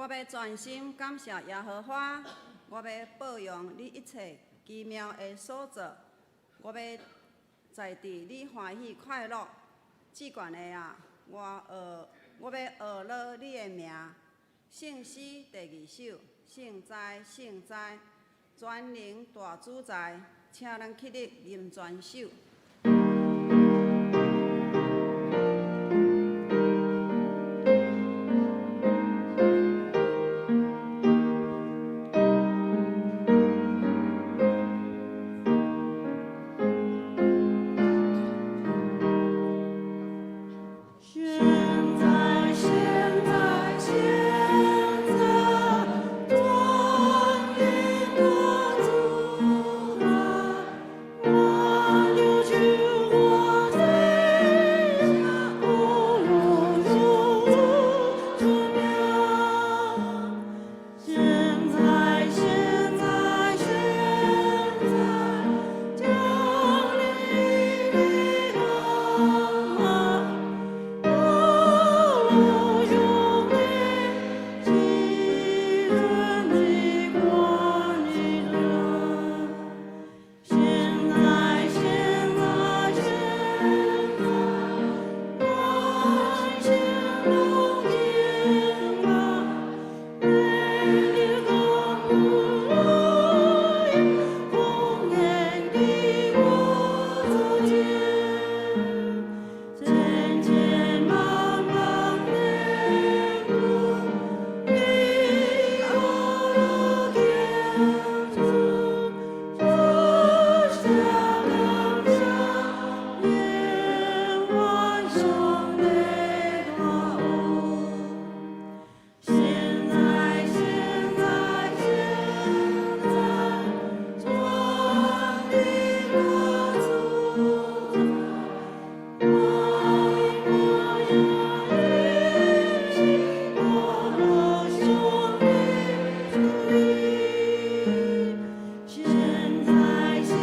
我欲全心感謝耶和華，我欲報揚你一切奇妙的所做，我欲在佇你歡喜快樂。至懸的啊，我欲呵咾你的名。聖詩第二首，聖哉，聖哉，全能大主宰，請咱起立吟全首。現在，現在，現在，全能的主宰，萬有救活在下，無如主妙。現在，現在，現在，降臨的光啊！我用你至尊的光榮。現在，現在，現在，萬象攏敬拜，你的光豐盈的國度前，千千萬萬的國，你我敬主，主下感謝耶萬上的大物。現在，現在，現在，全能的主宰，萬國一起，我羅兄弟主義。現在，現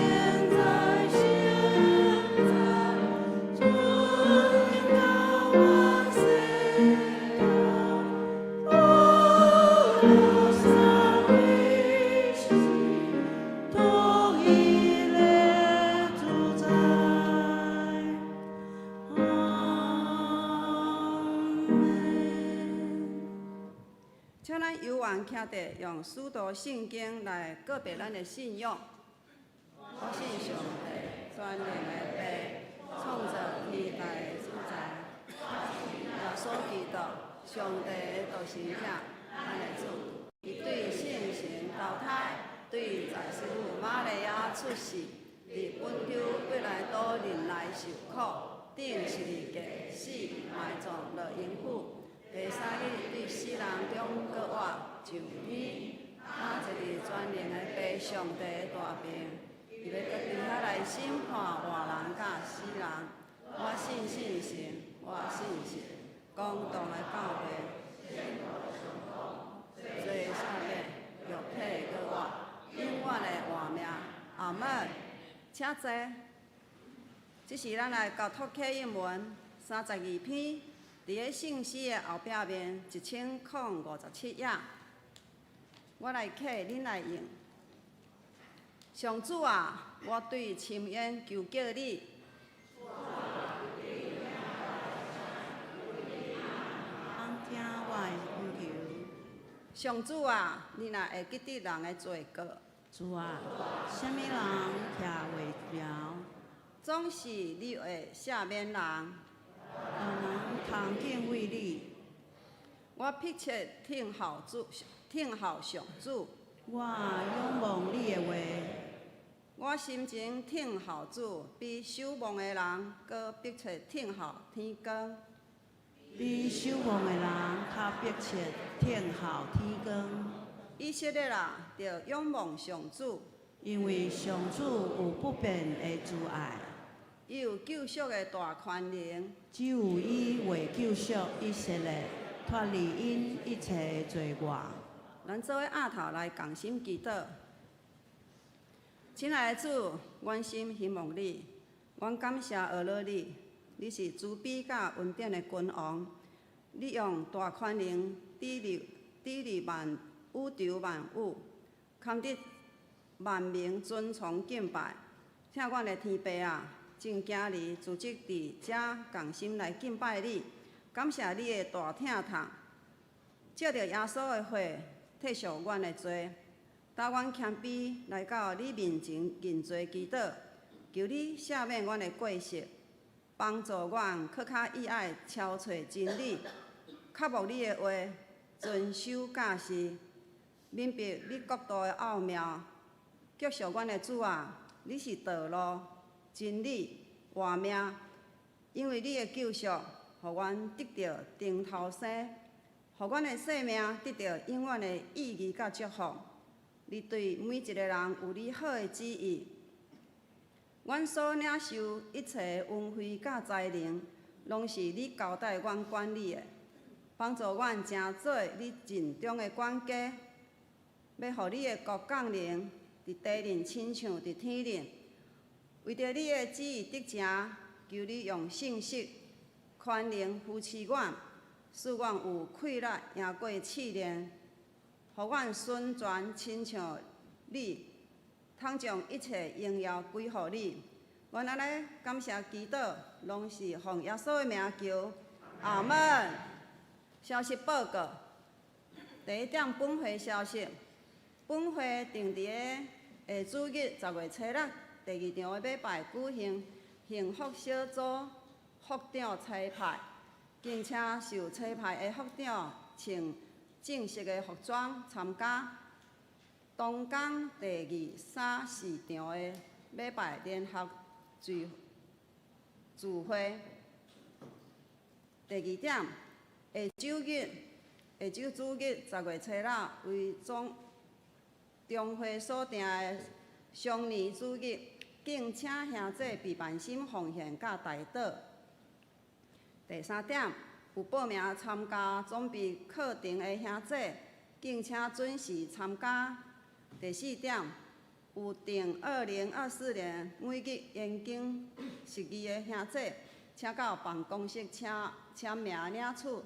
在，現在，尊高萬歲我羅三位是統一的主宰。阿門。請咱猶原徛佇用使徒聖經來告白咱的信仰。我信上帝，全能的父，創造天地的主宰，耶穌基督，上帝的獨生子，咱的主，伊對聖神投胎，對在聖母瑪利亞出世，佇本丟彼拉多忍耐受苦，釘十字架，死，埋葬落陰府，第三日對死人中閣活，上天，啊，坐佇全能的父上帝的大爿，伊欲閣佇遐來審判活人佮死人。我信聖神，我信聖公同的教會，罪赦免，肉體閣活，永遠的活命。阿門。請坐。這是咱來交託啟應文32篇，佇个聖詩的後壁面1057頁。我來啟，恁來應。上主啊，我對深淵求叫你。聽我的懇求。上主啊，你若會記得人的罪過，主啊，啥物人徛袂牢？總是你會赦免人。讓人通敬畏你。我迫切聽候主，聽候上主。我仰望你的話。我心情聽候主，比守望的人閣迫切聽候天光。比守望的人較迫切聽候天光。以色列啊，著仰望上主，因為上主有不變的慈愛，伊有救贖的大權能。只有伊會救贖以色列，脫離𪜶一切的罪惡。咱做伙徼頭來共心祈禱。親愛的主，阮心欣慕你，阮感謝呵咾你，你是慈悲佮恩典的君王，你用大權能佇立治理萬宇宙萬物，堪得萬民尊崇敬拜。疼阮的天父啊，眾囝兒聚集佇遮仝心來敬拜你，感謝你的大疼痛，藉著耶穌的血退贖阮的罪，教阮謙卑來到你面前認罪祈禱，求你赦免阮的過失，幫助阮閣較意愛朝揣真理，渴慕你的話，遵守教示，明白你國度的奧妙。救贖阮的主啊，你是道路、真理、活命，因為你的救贖，予阮得著重頭生，予阮的生命得著永遠的意義佮祝福。你對每一个人有你好的旨意。阮所領受一切恩惠佮才能，攏是你交代阮管理的，幫助阮成做你盡忠的管家，欲予你的國降臨佇地面，親像佇天頂。為著你的旨意得成，求你用信實、權能扶持阮，使阮有氣力贏過試煉，予阮順全親像你，通將一切榮耀歸予你。阮按呢感謝祈禱，攏是奉耶穌的名求，阿門。消息報告，第一點，本會消息，本會定佇个下主日10月初6，第二場的禮拜舉行幸福小組福長差派，敬請受差派的福長穿正式的服裝參加。同工第二、三、四場的禮拜聯合聚聚會。第二點，下週主日10月初6為總中會所定的雙年主日，敬請兄弟備辦心奉獻佮代禱。第三點，有報名參加準備課程的兄弟，敬請準時參加。第四點，有訂2024年每日研經釋義的兄弟，請到辦公室請簽名領取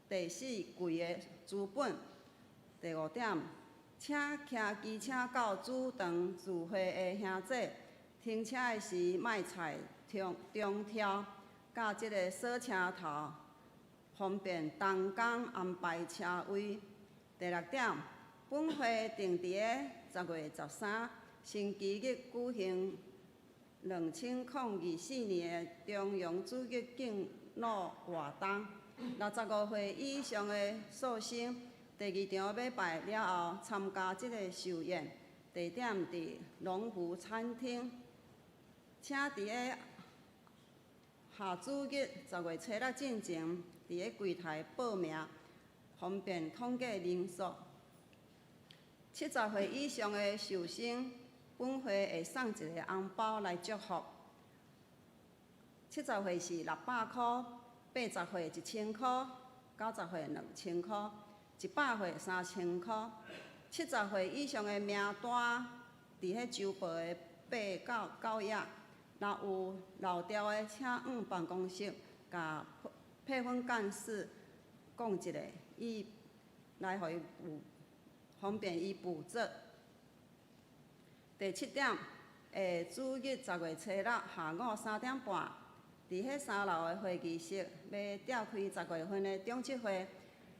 第四季的書本。第五點，請騎機車到主堂聚會的兄弟，停車的時莫踩中中柱，佮這个鎖車頭，方便同工安排車位。第六點，本會定佇个10月13星期日舉行2024年的重陽主日敬老活動。65歲以上的壽星，第二場禮拜了後參加這个壽宴，地點佇農福餐廳。請佇个下主日10月初6進前，佇个櫃台報名，方便統計人數。70歲以上的壽星，本會會送一个紅包來祝福。70歲是600箍，80歲1000箍，90歲2000箍，100歲3000箍。70歲以上的名單，佇彼週報的8到9頁，若有漏掉的，請往辦公室共佩芬幹事講一下，伊來予伊補，方便伊補做。第七點，下主日10月初6下午3點半，佇彼三樓的會議室，欲召開十月份的長執會，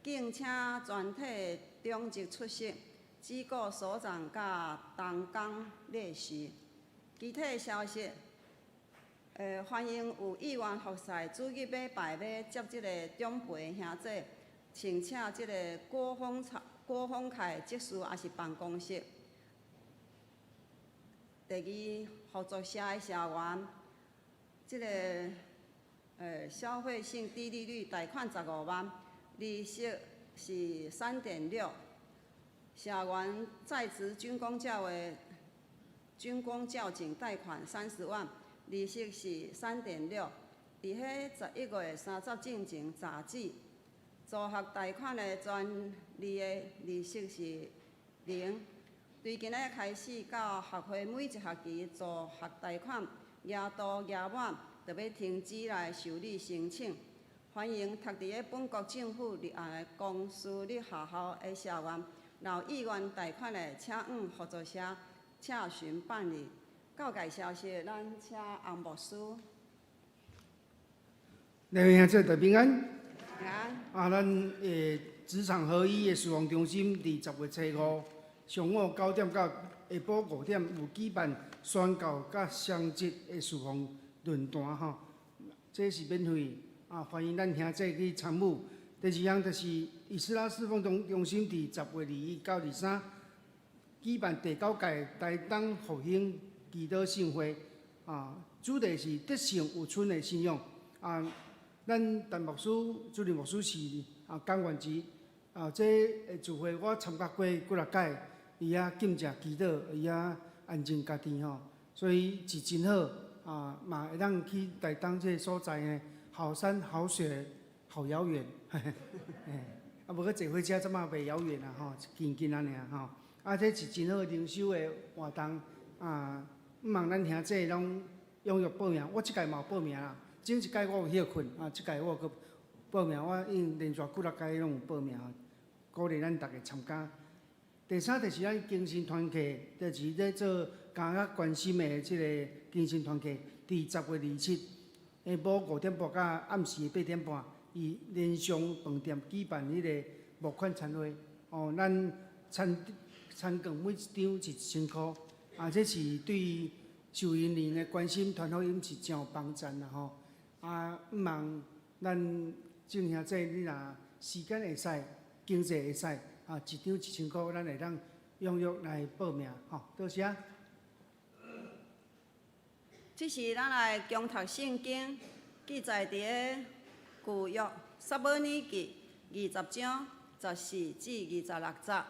敬請全體長執出席，主顧所長佮同工列席。其他消息，歡迎有意願服侍主日禮拜欲接這个長輩兄弟，請請這个郭峰凱執事抑是辦公室。第二合作社的社員，這个消費性低利率貸款15萬，利息是3.6。社員在職軍公教的軍公教警貸款30萬，利息是3.6。佇彼11月30進前截止。助學貸款的全利的利息是0。對今仔開始到學會每一學期助學貸款額度額滿，就欲停止來受理申請。歡迎讀佇咧本國政府立案的公私立學校的社員，若有意願貸款的，請往合作社洽詢辦理。告解消息，咱請洪牧師。兩位兄弟大平安。平安。啊，咱職場合一的事奉中心，佇10月初五上午9點到下晡5點有舉辦宣教佮雙職的事奉論壇吼，這是免費，啊，歡迎咱兄弟去參與。第二項就是以斯拉事奉中心佇10月21到23舉辦第九屆台東復興祈禱盛會，啊，主題是得勝有春的信仰。啊，咱陳牧師主任牧師是講員之一，啊，這个聚會我參加過幾若擺，伊遐禁食祈禱，伊遐安靜家己吼，所以是真好啊，嘛會當去台東這个所在呢，好山好水好遙遠，嘿嘿，啊，無閣坐火車這麼袂遙遠啦吼，近近仔爾吼，啊，這是真好靈修的活動啊，毋望咱兄弟攏踴躍報名，我這屆嘛有報名啦。前一屆我有歇睏，啊，這屆我閣報名，我已經連續幾若屆攏有報名，鼓勵咱逐家參加。第三就是咱更新團契，就是咧做加較關心的這个更新團契，佇10月27下晡5點半到暗時8點半，伊連上飯店舉辦彼个募款餐會。哦，咱餐餐券每一張1000箍，啊，這是對受嬰兒的關心傳福音是真有幫助啦吼。啊，毋望咱眾兄弟，你若時間會使，經濟會使，啊，一張1000箍，咱會當踴躍來報名，吼，多謝。這時咱來恭讀聖經，記載佇咧舊約撒母耳記20章14至26節。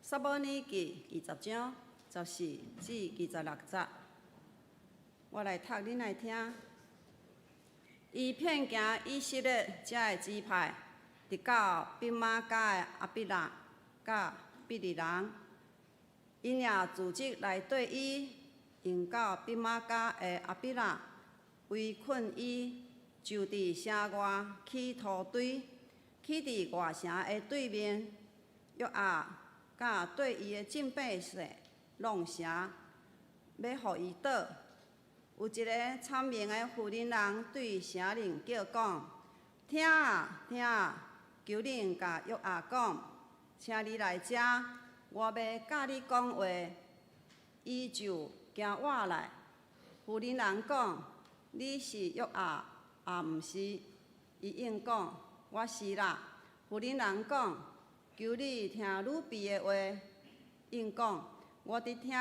撒母耳記20章14至26節，我來讀，恁來聽。伊遍行以色列遮个支派，直到筆瑪迦的亞比拿佮比利人，𪜶也組織來綴伊，迎到筆瑪迦的亞比拿圍困伊，就佇城外起土堆，起佇外城的對面。約押佮綴伊的眾百姓挵城，欲予伊倒。有一个聰明的婦人人對城裡叫講：聽啊聽啊！求恁共約押講，請你來遮，我欲佮你講話。伊就行倚來。婦人人講：你是約押，抑毋是？伊應講：我是啦。婦人人講：求你聽女婢的話。應講：我佇聽。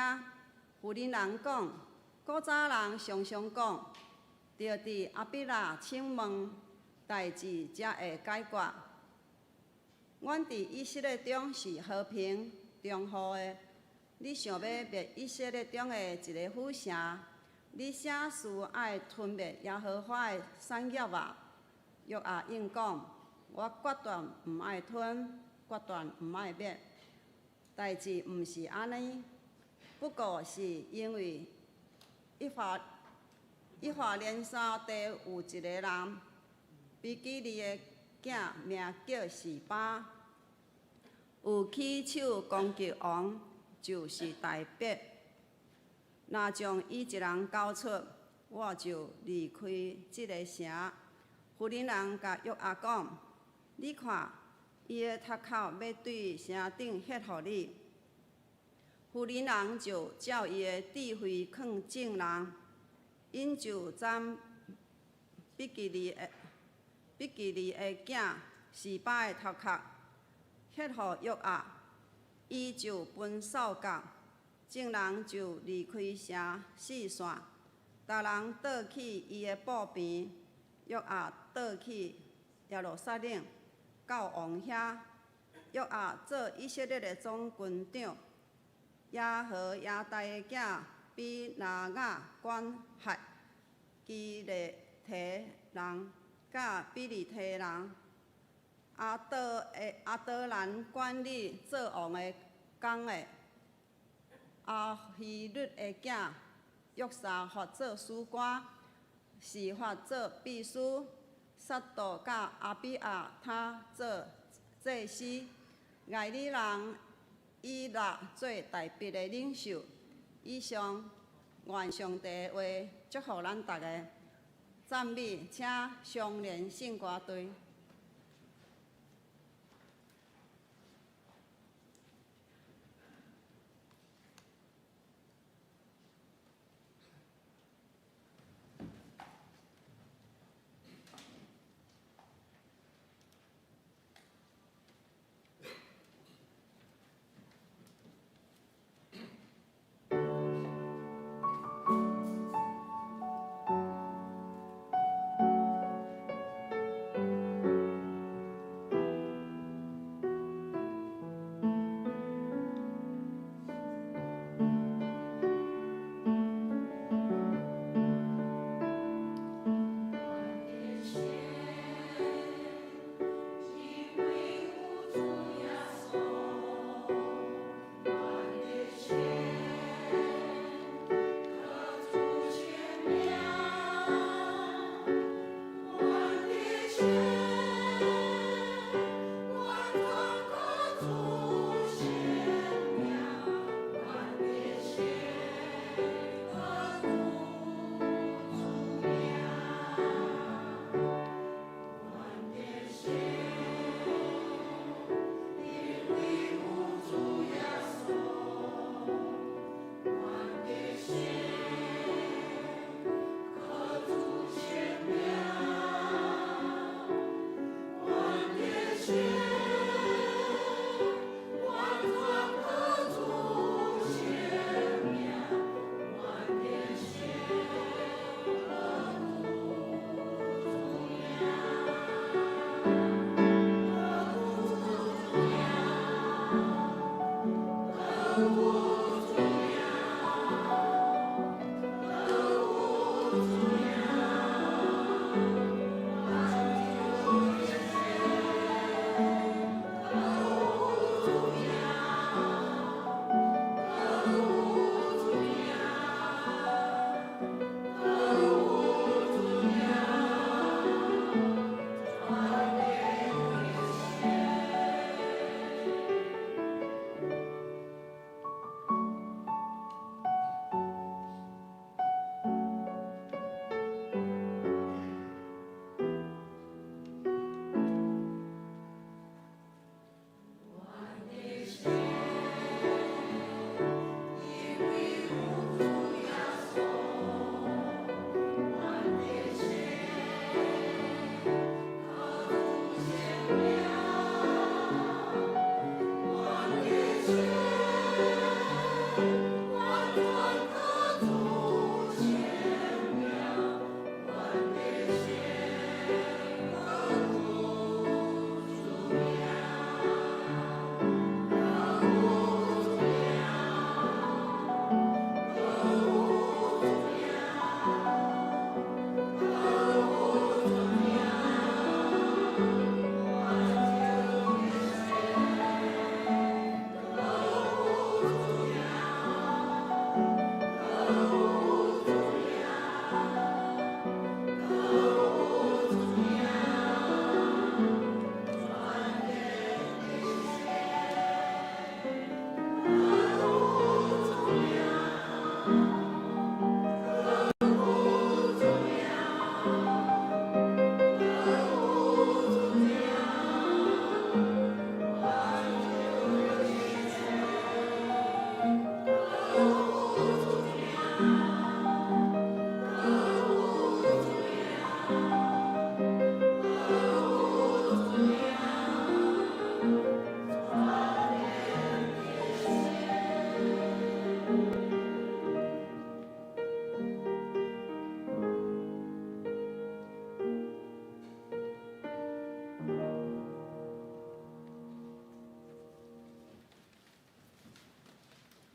婦人人講：古早人常常講，著佇亞比拿請問，代誌才會解決。阮佇以色列中是和平中和的。你想欲滅以色列中的一个府城，你啥事愛吞滅耶和華的產業啊？約押應講：我決斷毋愛吞，決斷毋愛滅。代誌毋是按呢，不過是因為以法蓮山地有一个人，比基利的囝，名叫示巴，有起手攻擊王，就是大衛。若將伊一人交出，我就離開這个城。婦人人共約押講：你看，伊的頭殼欲對城頂獻予你。婦人人就照伊的智慧勸眾人，𪜶就斬比基利的囝示巴的頭殼，獻予約押，伊就分掃甲，眾人就離開城四散，逐人倒去伊的布棚，約押倒去耶路撒冷，到王遐。約押做以色列的總軍長。耶何耶大的囝比拿雅管轄基列提人佮比利提人，亞多蘭管理做王的工的，亞希律的囝約沙法做史官，示法做秘書，撒督佮亞比亞他做祭司，外里人以拉做大筆的領袖。以上，願上帝的話祝福咱逐家。讚美，請雙聯聖歌隊。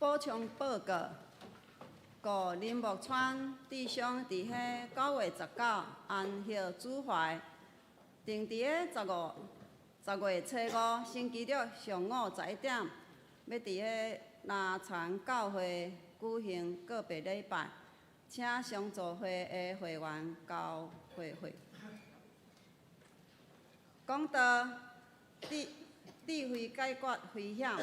補充報告，顧林木川弟兄佇彼9月19安息主懷，定佇个10月初5星期六上午11點，欲佇彼南田教會舉行告別禮拜，請上座會的會員交會費。講道智慧解決危險，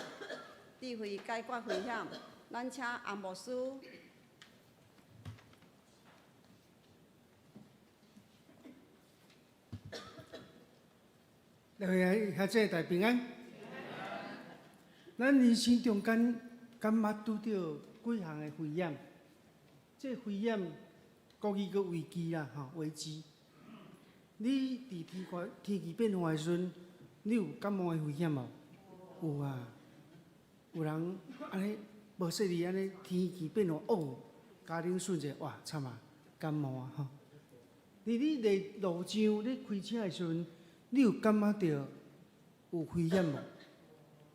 智慧解決危險。咱請洪牧師。各位兄姊大平安。咱人生中間敢捌拄著幾項的危險？這危險國語叫危機啦，吼，危機。你佇天氣變化的時陣，你有感冒的危險無？有啊。有人按呢無細膩按呢天氣變化，哦，加冷瞬者，哇，慘啊，感冒啊，吼。佇你佇路上咧開車的時陣，你有感覺著有危險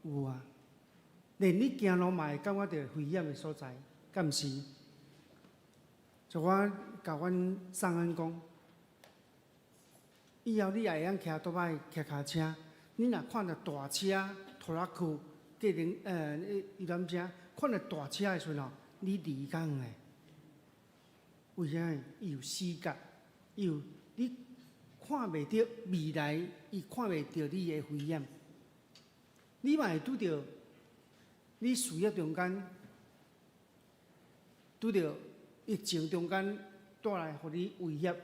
無？有啊。連你行路嘛會感覺著危險的所在，敢毋是？像我共阮送恩講，以後你也會曉騎倒擺騎跤車，你若看著大車拖拉庫、計程遊覽車，看著大車的時陣吼，你離較遠的。為啥？伊有死角，伊有你看袂著未來，伊看袂著你的危險。你嘛會拄著你事業中間拄著疫情中間帶來予你威脅，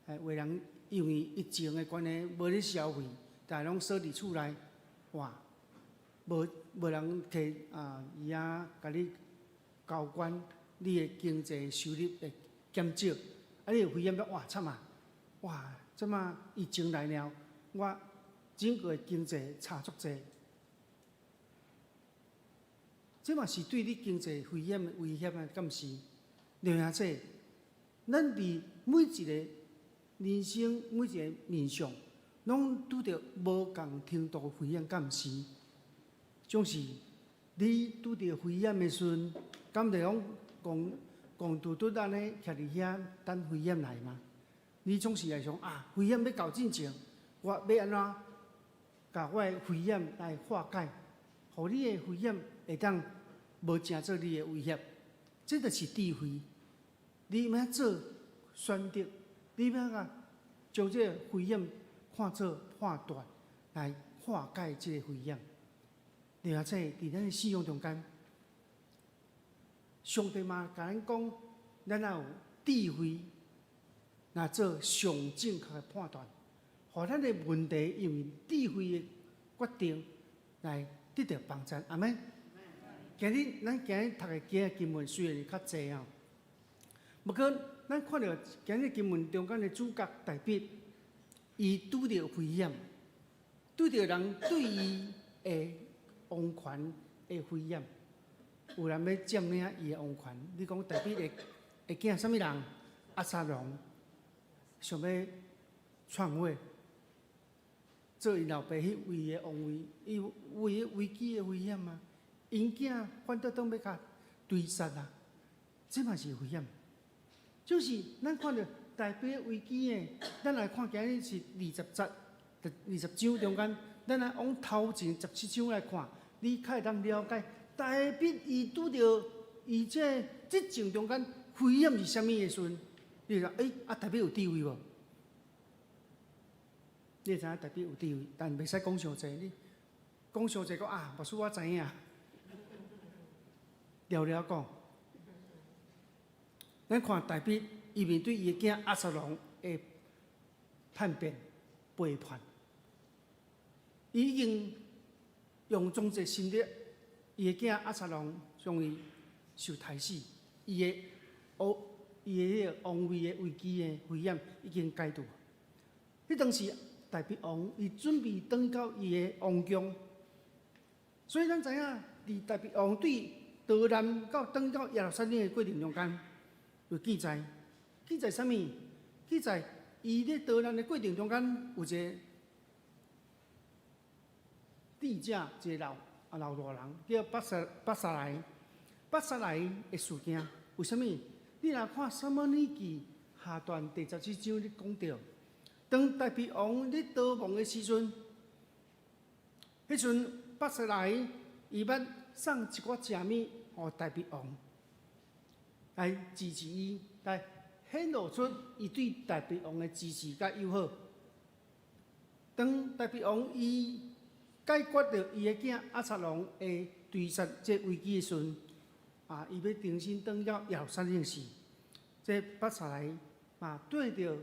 有的人因為疫情的關係無咧消費，逐家攏鎖佇厝內，哇，無人提啊，伊仔共你交關，你的經濟收入會減少，啊，你會危險講哇慘啊，哇，這馬疫情來了，我整個經濟差足濟。這嘛是對你經濟危險的威脅啊，敢是？另外者，咱佇每一個人生每一個面向，攏拄著無仝程度危險，敢毋是？總是你拄著危險的時陣，敢就講戇戇拄拄按呢徛佇遐等危險來嗎？你總是會想啊，危險欲到進前，我欲按怎共我的危險來化解，予你的危險會當無成做你的威脅，這就是智慧。你欲做選擇，你欲共將這個危險看做判斷，來化解這個危險。另外，佇咱的信仰中間，上帝嘛共咱講，咱要有智慧，來做上正確的判斷，予咱的問題因為智慧的決定來得著幫助。阿們。今日咱今日讀的經的經文雖然是較濟吼，不過咱看著今日經文中間的主角大衛，伊拄著危險，拄著人對伊的王權的危險，有人欲佔領伊的王權。你講大衛的的囝啥物人？押沙龍想欲篡位，做𪜶老爸彼位的王位，伊有危危機的危險啊！𪜶囝反倒轉欲共追殺啊！這嘛是危險。就是咱看著大衛的危機的，咱來看今日是二十節、20章中間，咱來往頭前17章來看，你較會當了解大衛伊拄著伊這執政中間危險是啥物的時陣，你就講欸，啊大衛有智慧無？你會知影大衛有智慧，但袂使講傷濟，你講傷濟講啊，牧師我知影。了了講，咱看大衛，伊面對伊的囝押沙龍的叛變背叛，伊已經用盡這心力，伊的囝押沙龍將伊受刣死，伊的彼個王位的危機的危險已經解除。彼當時大衛王伊準備轉到伊的王宮，所以咱知影，佇大衛王對逃難到轉到耶路撒冷的過程中間，有記載，記載啥物？記載伊咧逃難的過程中間，有一個智者，一個老大人，叫伯沙萊。伯沙萊的事件，為啥物？你若看《撒母耳記》下段第17章咧講著，當大衛王咧逃亡的時陣，彼陣伯沙萊伊捌送一寡食物予大衛王來支持伊，來顯露出伊對大衛王的支持佮友好。當大衛王伊解決著伊的囝押沙龍的追殺這危機的時陣，啊，伊欲重新轉到耶路撒冷時，這拔撒萊嘛綴著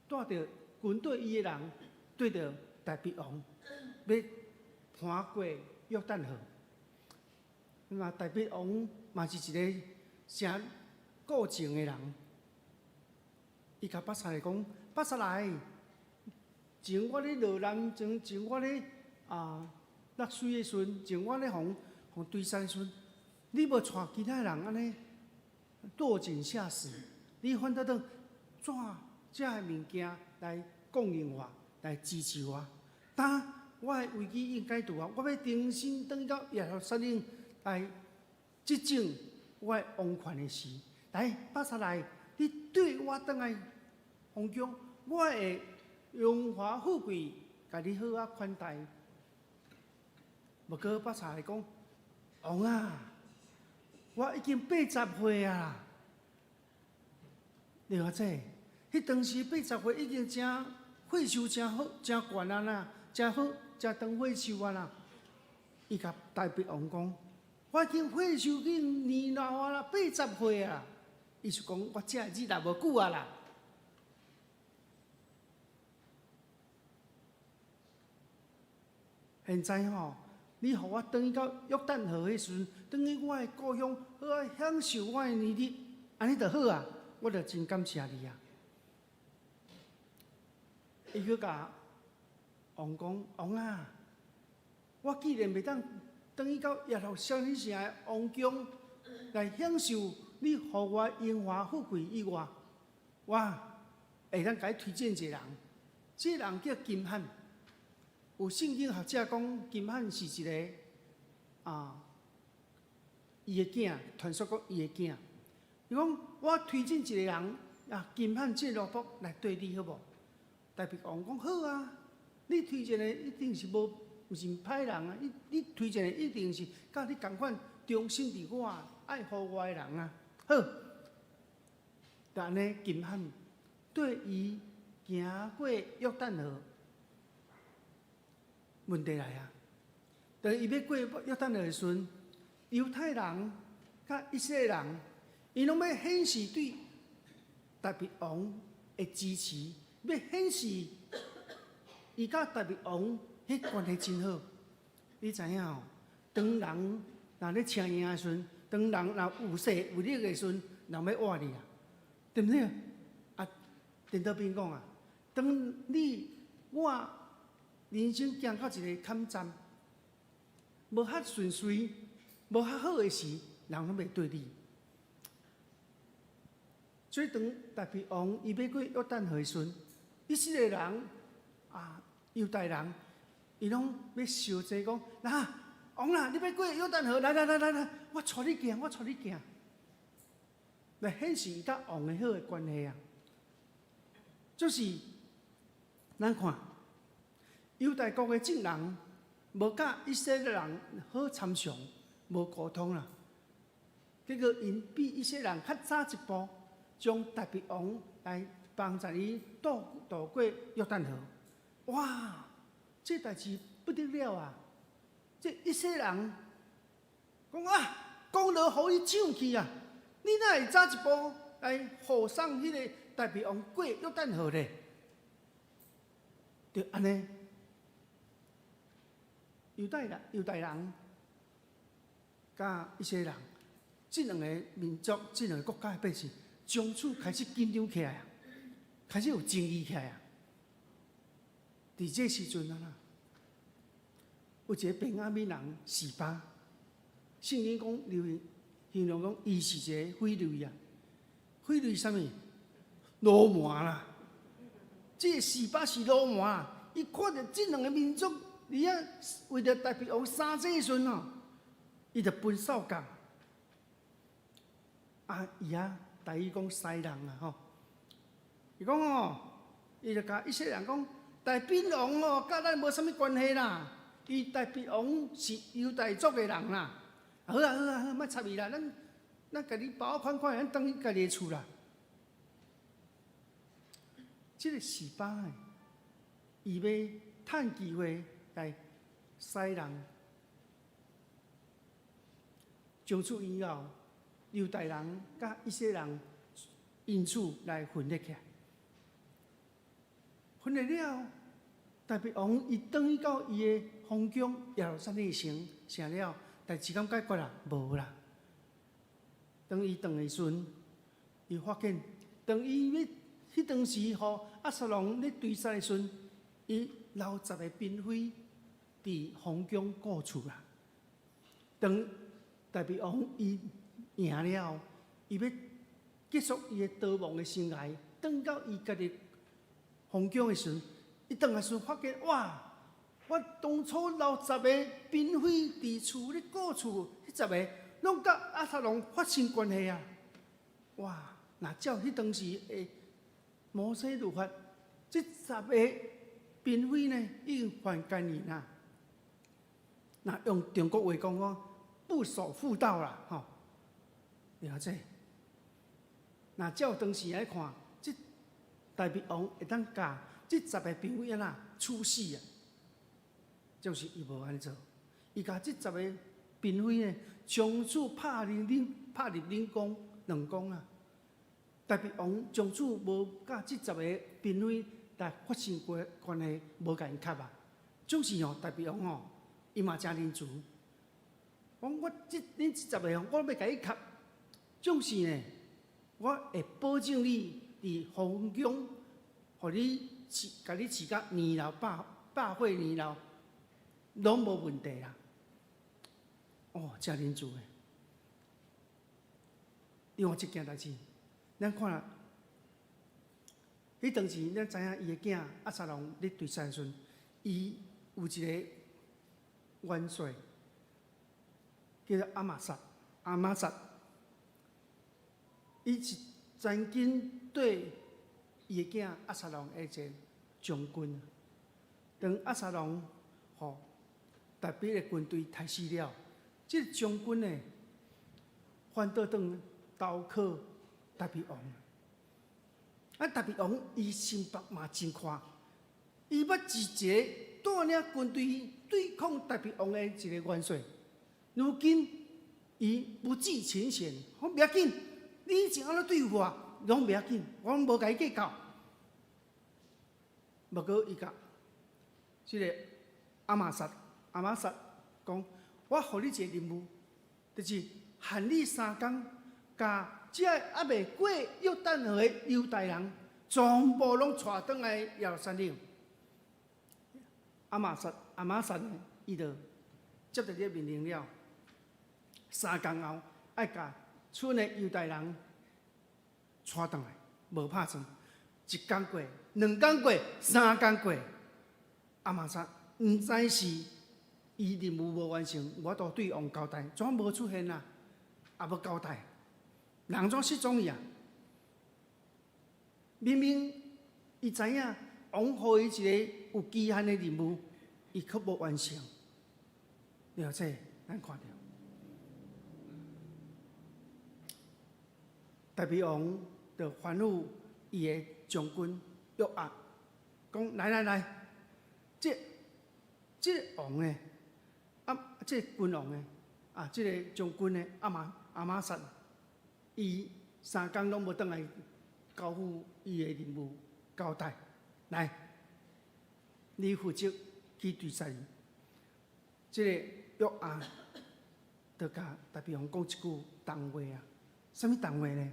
帶著軍隊伊的人，綴著大衛王欲攀過約旦河。那大衛王嘛是一个誠固情的人，伊共拔撒萊講：拔撒萊，前我咧落難，前前我咧啊落水的時陣，前我咧予予追殺的時陣，你無帶其他人按呢落井下石，你反倒轉這的物件來供應我，來支持我。當我的危機已經解除啊，我欲重新轉到耶路撒冷來執政我的王權的時，來拔撒萊，你綴我轉來皇宮，我會榮華富貴，共你好好款待。毋過拔撒萊講，王啊，我已經80歲啊，了解？彼當時80歲已經誠歲數誠好、誠懸啊啦，誠好、誠長歲數啊啦。伊共大衛王講，我已經歲數已經年老啊啦，80歲啊。伊是講我這日也無久啊啦。現在吼，你予我轉去到約旦河彼時陣，轉去我的故鄉，好好享受我的年日，按呢就好啊！我就真感謝你啊！伊閣共王講：王啊，我既然袂當轉去到耶路撒冷城的王宮來享受你予我榮華富貴以外，我會當共你推薦一個人，這個人叫金漢。有聖經學者講，金漢是一個啊，伊的囝，傳說講伊的囝。伊講我推薦一個人啊，金漢這個奴僕來綴你好無？大衛王講好啊，你推薦的一定是無，毋是歹人啊！你你推薦的一定是佮你仝款忠心佇我、愛護我的人啊！好，就按呢金漢綴伊行過約旦河，問題來啊！當伊欲過約旦河的時陣，猶太人佮以色列人，𪜶攏欲顯示對大衛王的支持，欲顯示伊佮大衛王彼關係真好。你知影吼？當人若咧請贏的時陣，當人若有勢有力的時陣，人欲倚你啊，對毋對？啊，顛倒變講啊，當你我人生行到一个坎站，無較順遂，無較好的時，人攏袂綴你。所以當大衛王伊欲過約旦河的時陣，以色列人啊，猶大人，伊攏欲相爭講，來，王啊，你欲過約旦河，來來來來來，我帶你行，我帶你行，來顯示伊佮王的好的關係啊。就是咱看猶大國的眾人，無佮以色列人好參詳，無溝通啦。結果𪜶比以色列人較早一步，將大衛王來幫助伊渡渡過約旦河。哇！這代誌不得了啊！這以色列人講啊，功勞予伊搶去啊！你哪會早一步來護送彼个大衛王過約旦河咧？就按呢，猶太人、猶大人佮以色列人，這兩个民族、這兩个國家的百姓，從此開始緊張起來啊，開始有爭議起來啊。佇這時陣啊啦，有一个便雅憫人示巴，聖經講留形容講，伊是一个匪類啊，匪類啥物？流氓啦！這个示巴是流氓，伊看著這兩个民族佇遐為著大衛王相爭的時陣吼，伊就分數講。啊，伊啊，台語講師人啊吼，伊講吼，伊就共以色列人講，大衛王哦，佮咱無啥物關係啦。伊大衛王是猶大族的人啦。好啊好啊好，莫插伊啦，咱咱家己包款款，咱轉去家己的厝啦。這个示巴的，伊欲趁機會來使人。從此以後，猶大人佮以色列人因此來分裂起來。分裂了，大衛王伊轉去到伊的皇宮耶路撒冷城，成了代誌敢解決啦？無啦。當伊轉的時陣，伊發現，當伊欲彼當時予押沙龍咧追殺的時陣，伊留十个嬪妃佇皇宮顧厝啦。當大衛王伊贏了，伊欲結束伊的逃亡的生涯，轉到伊家己皇宮的時陣，伊轉來時陣發現，哇！我當初留十个嬪妃佇厝咧顧厝，彼十個攏佮押沙龍發生關係啊！哇！若照彼當時的摩西律法，這十個嬪妃呢，已經犯姦淫啦。若用中國話講講，不守婦道啦，吼！了解。若照當時來看，這大衛王會當共這十個嬪妃按怎處死啊？就是伊無按呢做，伊共這十個嬪妃呢，從此拍入冷宮冷宮啊！大衛王從此無佮這十個嬪妃來發生過關係，無共𪜶合啊。總是吼，大衛王吼，伊嘛誠仁慈。講我這恁這十個吼，我欲共你合。總是呢，我會保證你佇皇宮，予你飼，共你飼甲年老百百歲年老，攏無問題啦。哦，誠仁慈的。另外一件代誌，咱看啦，彼當時咱知影伊的囝押沙龍咧追殺的時陣，伊有一個元帥叫做亞瑪撒，亞瑪撒，伊是曾經對伊的囝押沙龍的一個將軍。當押沙龍予大衛的軍隊刣死了，這個將軍呢，反倒轉投靠大衛王。啊，大衛王伊心腹嘛真寬，伊捌是一個帶領軍隊對抗大衛王的一個元帥。如今伊不計前嫌，講袂要緊，你以前按怎對付我，攏袂要緊，我攏無共你計較。無過伊共這個亞瑪撒，亞瑪撒講，我予你一個任務，就是限你三工，共這個猶未過約旦河的猶大人，全部攏帶轉來耶路撒冷。亞瑪撒，亞瑪撒呢，伊就接著這個命令了。三工後，愛共賰的猶大人帶轉來，無拍算。一工過，兩工過，三工過，亞瑪撒毋知是伊任務無完成，無法度對王交代，怎無出現啊？也無交代，人怎失蹤去啊？明明伊知影王予伊一個有期限的任務，伊卻無完成。了解，咱看著，大衛王就吩咐伊的將軍約押，講來來來，這個王呢，啊，這個君王呢，啊，這個將軍呢，亞瑪撒，伊三工攏無轉來交付伊的任務交代，來，你負責去追殺伊。這個約押就共大衛王講一句重話啊，啥物重話呢？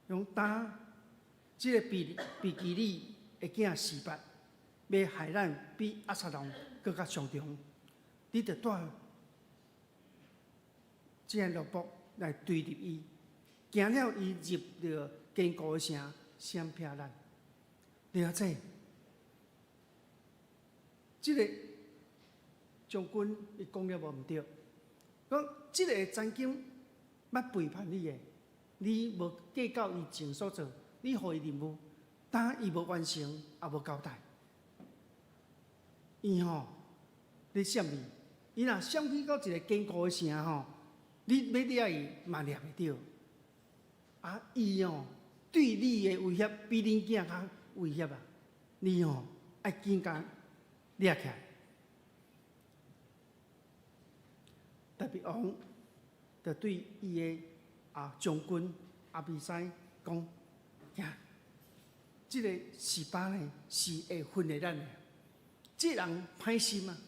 用當這個比基里的囝示巴，欲害咱比押沙龍閣較傷重，你著帶這个奴僕來追入伊，驚了伊入著堅固的城，閃避咱。了解，這個將軍伊講了無毋對，講這個曾經捌背叛你的，你無計較伊前所做，你予伊任務，但伊無完成，也無交代。伊吼咧閃你，伊若閃去到一個堅固的城吼，你欲掠伊嘛掠袂著。啊，伊哦，對你的威脅比恁囝較威脅啊！你吼愛緊共掠起來。大衛王就對伊的將軍亞比篩講：行，這个示巴呢是會分裂咱的，這个人歹心啊，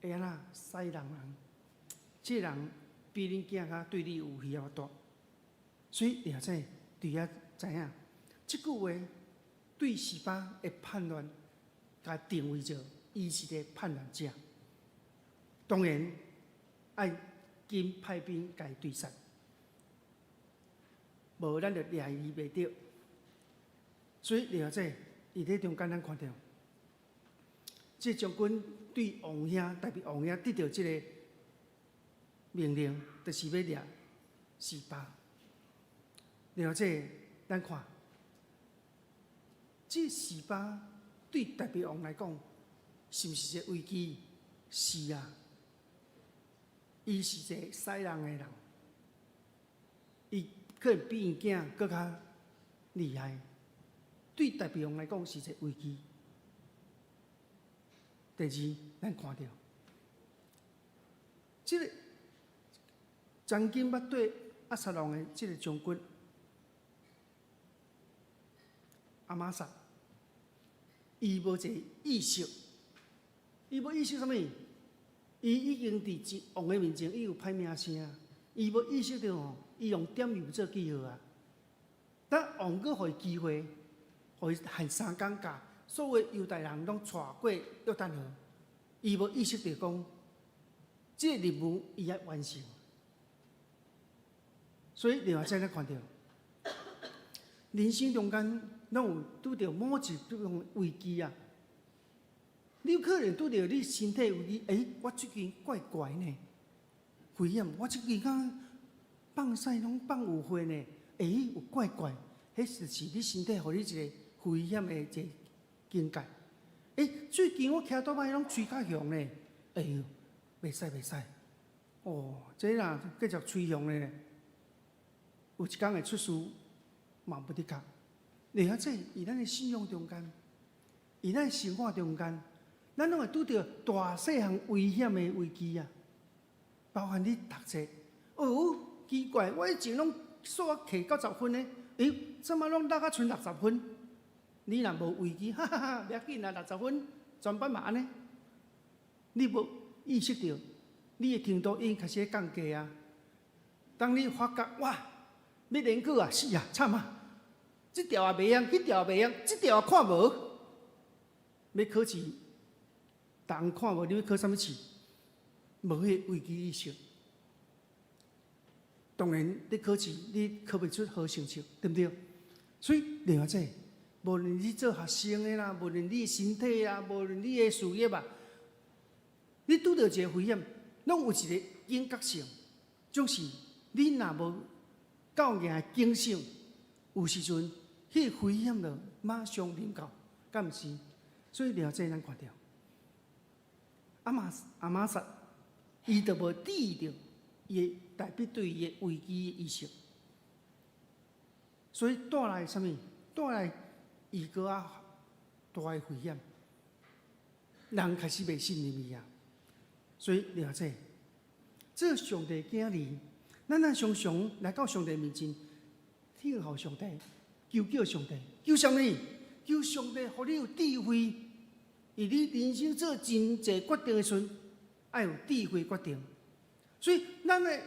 會按怎使人人？這个人比恁囝較對你有威脅大，所以掠者佇遐知影，這句話對示巴的叛亂，共定位做伊是個叛亂者。當然愛緊派兵共伊追殺，無咱就掠伊袂著。所以掠者佇咧中間，咱看著，這將軍對王兄，大衛王兄得著這個命令，就是欲掠示巴。掠者，咱看，這示巴對大衛王來講，是毋是一個危機？是啊，伊是一個使人的人，伊可能比𪜶囝閣較厲害，對大衛王來講是一個危機。第二，咱看著，這个曾經捌對押沙龍的這个將軍亞瑪撒，伊無一个意識，伊無意識啥物？伊已經佇王的面前，伊有歹名聲，伊無意識著吼，伊用點油做記號啊。等王閣予伊機會，予伊限三工共所有猶大人攏帶過約旦河，伊無意識著講，這个任務伊愛完成。所以另外再來看著，人生中間攏有拄著某一種危機啊。你有可能拄著你身體危機，欸，我最近怪怪呢，危險，我最近敢放屎攏放有血呢，欸，有怪怪，彼就是你身體予你一个危險的一个警戒。欸，最近我騎倒擺攏喙較紅呢，哎喲，袂使袂使，哦，這若繼續喙紅呢，有一工會出事嘛無的確。而且佇咱的信仰中間，佇咱的生活中間，咱攏會拄著大細項危險的危機啊！包含你讀冊，哦，奇怪，我以前攏數學摕90分的，欸，怎麼攏落甲賰60分？你若無危機，哈哈哈，袂要緊啦，六十分，全班嘛按呢。你無意識著，你的程度已經開始降低啊。當你發覺哇，欲聯考啊，死啊，慘啊！這條也袂曉，彼條也袂曉，這條也看無。欲考試，逐項看無，你欲考啥物試？無彼個危機意識。當然，你考試你考袂出好成績，對毋對？所以另外這，無論你做學生的啦，無論你的身體啊，無論你的事業啊，你拄著一个危險，攏有一个警覺性，總是你若無夠硬的警醒，有時陣，彼个危險就馬上臨到，敢毋是？所以另外這咱看著，亞瑪撒，伊就無注意著伊的大衛對伊的危機意識，所以帶來啥物？帶來伊閣較大的危險，人開始袂信任伊啊。所以另外這，做上帝囝兒，咱若常常來到上帝面前，聽候上帝，求叫上帝，求啥物？求上帝予你有智慧，佇你人生做真濟決定的時陣，愛有智慧決定。所以，咱的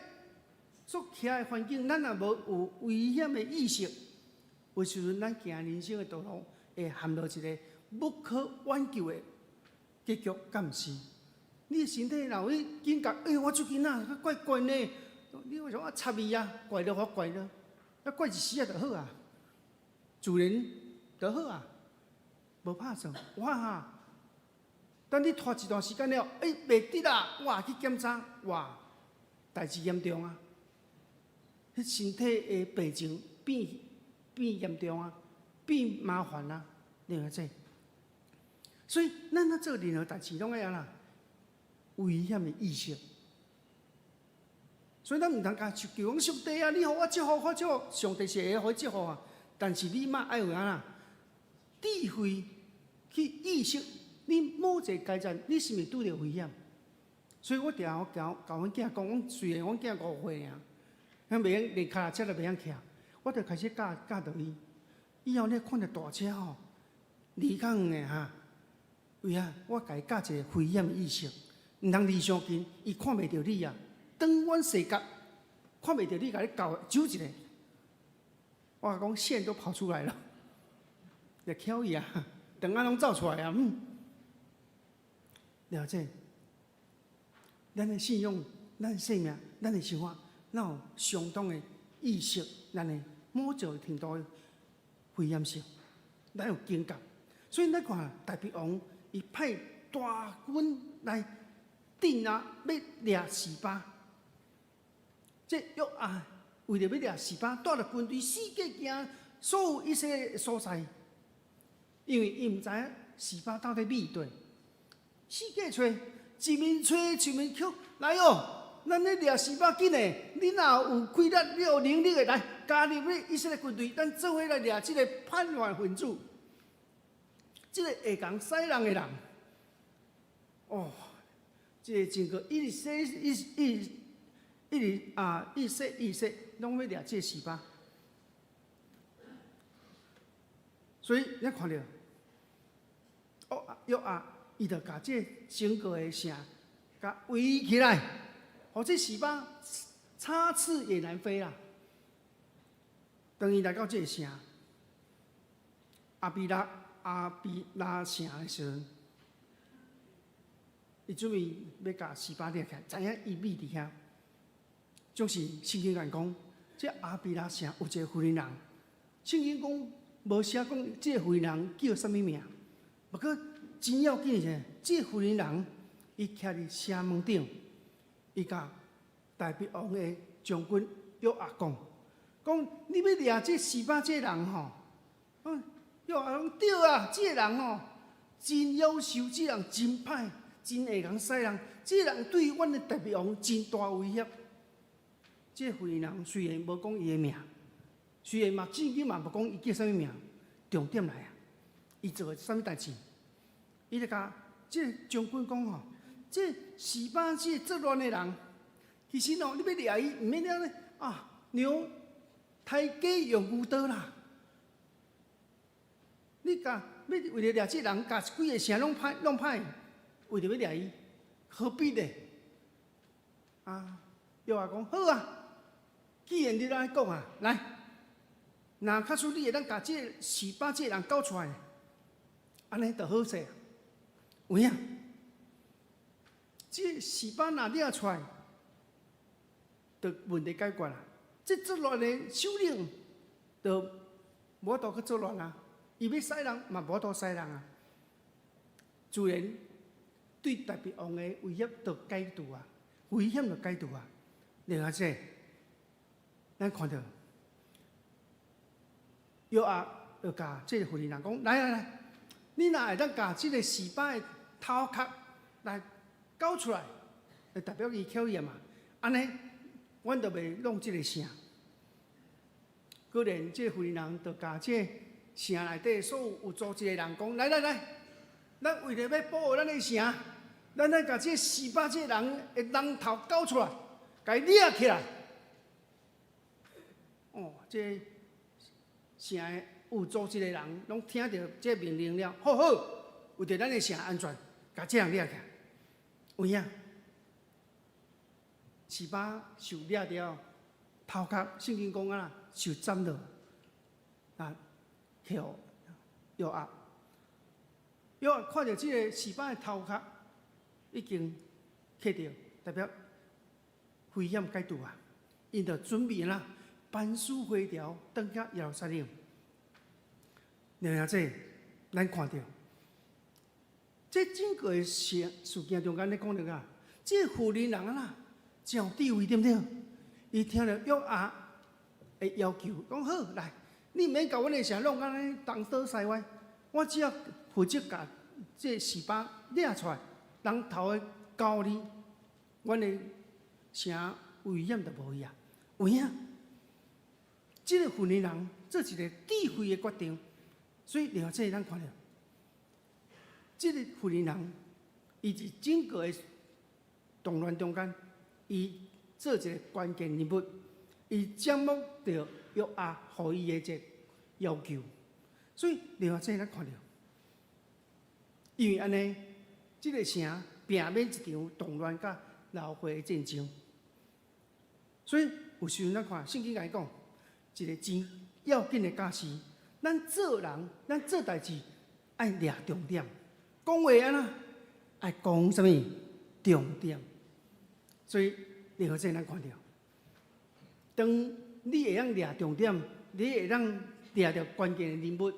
所徛的環境，咱若無有危險的意識，有時陣咱行人生的道路，會陷入一个無可挽救的結局，敢毋是？你的身體若有彼警覺，欸，我最近啊，怪怪呢，你為什麼插伊啊？怪著予怪著，啊怪一時仔就好啊，自然就好啊，無拍算。哇！等你拖一段時間了，欸，袂得啦！哇，去檢查，哇，代誌嚴重啊！彼身體的病情變變嚴重啊，變麻煩啊，你會知？所以，咱若做任何代誌，攏愛按怎？危險的意識。所以咱毋通共求講上帝啊，你予我祝福，我祝福，上帝是會予祝福啊。但是你嘛愛有按怎智慧去意識，你某一個階層，你是毋是拄著危險？所以我定定共共阮囝講，阮雖然阮囝5歲爾，咱袂曉連跤踏車都袂曉騎，我就開始教教導伊。以後你看著大車吼，離較遠的哈，為啥？我共伊教一個危險意識，毋通離傷近，伊看袂著你啊。當阮視覺看袂著你，共你𠢕揪一下，我講線都跑出來了，就巧伊啊，腸仔攏走出來啊，嗯，了解。咱的信仰、咱的生命、咱的生活，咱有相當的意識，咱的某一個程度的危險性，咱有警覺。所以咱看大衛王，伊派大軍來鎮壓，欲掠示巴。這約押為著欲掠示巴，帶著軍隊四界行所有一些所在，因為伊毋知影示巴到底佇佗，四界揣，一面揣一面叫來哦，咱咧掠示巴緊的，你若有氣力，你有能力的來加入你以色列軍隊，咱做伙來掠這個叛亂分子，這個會共使人的人，哦，這個整個一直說一一一直啊，一說一說，攏欲掠這個示巴，所以你看著，哦，約押，伊就共這整個的城共圍起來，予這示巴插翅也難飛啦。當伊來到這個城，亞比拉城的時陣，伊準備欲共示巴掠起來，知影伊覕佇遐。就是聖經講，這亞比拉城有一個婦人，聖經講無寫講這個婦人叫啥物名，不過真要緊是，這個婦人伊徛佇城門頂，伊共大衛王的將軍約押講，講你欲掠這示巴這個人吼，約押講對啊，這個人吼真夭壽，這個人真歹，真會共使人，這個人對阮的大衛王真大威脅。這個婦人雖然無講伊的名，雖然嘛聖經嘛無講伊叫啥物名，重點來啊！伊做了啥物代誌？伊就共這個將軍講吼，這示巴這個作亂的人，其實哦，你欲掠伊，毋免按呢啊，牛刣雞用牛刀啦。你共欲為著掠這人，共規个城攏歹弄歹，為著欲掠伊，何必呢？啊，約押講好啊，既然你按呢講啊，來，若假使你會當共這個示巴這個人交出來，按呢就好勢。有影？這個示巴若掠出來，就問題解決啦。這作亂的首領就無法度去作亂啊！伊欲使人嘛無法度使人啊。自然對大衛王的威脅就解除啊，危險就解除啊。另外這，咱看著約押就共這個婦人講：來來來，你若會當共這個示巴的頭殼來交出來，就代表伊巧伊嘛。按呢，阮就袂弄這個城。果然，這個婦人就共這個城內底所有有組織的人講：來來來，咱為著欲保護咱的城，咱來共這個示巴這個人的人頭交出來，共伊掠起來。哦，這個城的有組織的人攏聽著這個命令了，好好，為著咱的城安全，共這人掠起來。有影？示巴受掠著，頭殼聖經講啊，受斬落，啊，去予約押，約押看著這個示巴的頭殼已經去著，代表危險解除啊！𪜶就準備啦，班師回朝，轉去耶路撒冷。然後這咱看著，這整個的事件中間咧講著啊，這個婦人人啊，真有智慧，對毋對？伊聽著約押的要求，講好來，你毋免共阮的城弄按呢東倒西歪，我只要負責共這個示巴掠出來，人頭的交你，阮的城，危險就無去啊。有影，這个婦人做一个智慧的決定，所以另外這咱看著，這个婦人，伊佇整個的動亂中間，伊做一个關鍵人物，伊掌握著約押予伊的這個要求，所以另外這咱看著，因為按呢，這个城避免一場動亂佮流血的戰爭，所以有時陣咱看聖經共伊講，一个真要緊的教示，咱做人，咱做代誌愛掠重點，講話按怎愛講啥物重點，所以另外這咱看著，當你會當掠重點，你會當掠著關鍵的人物，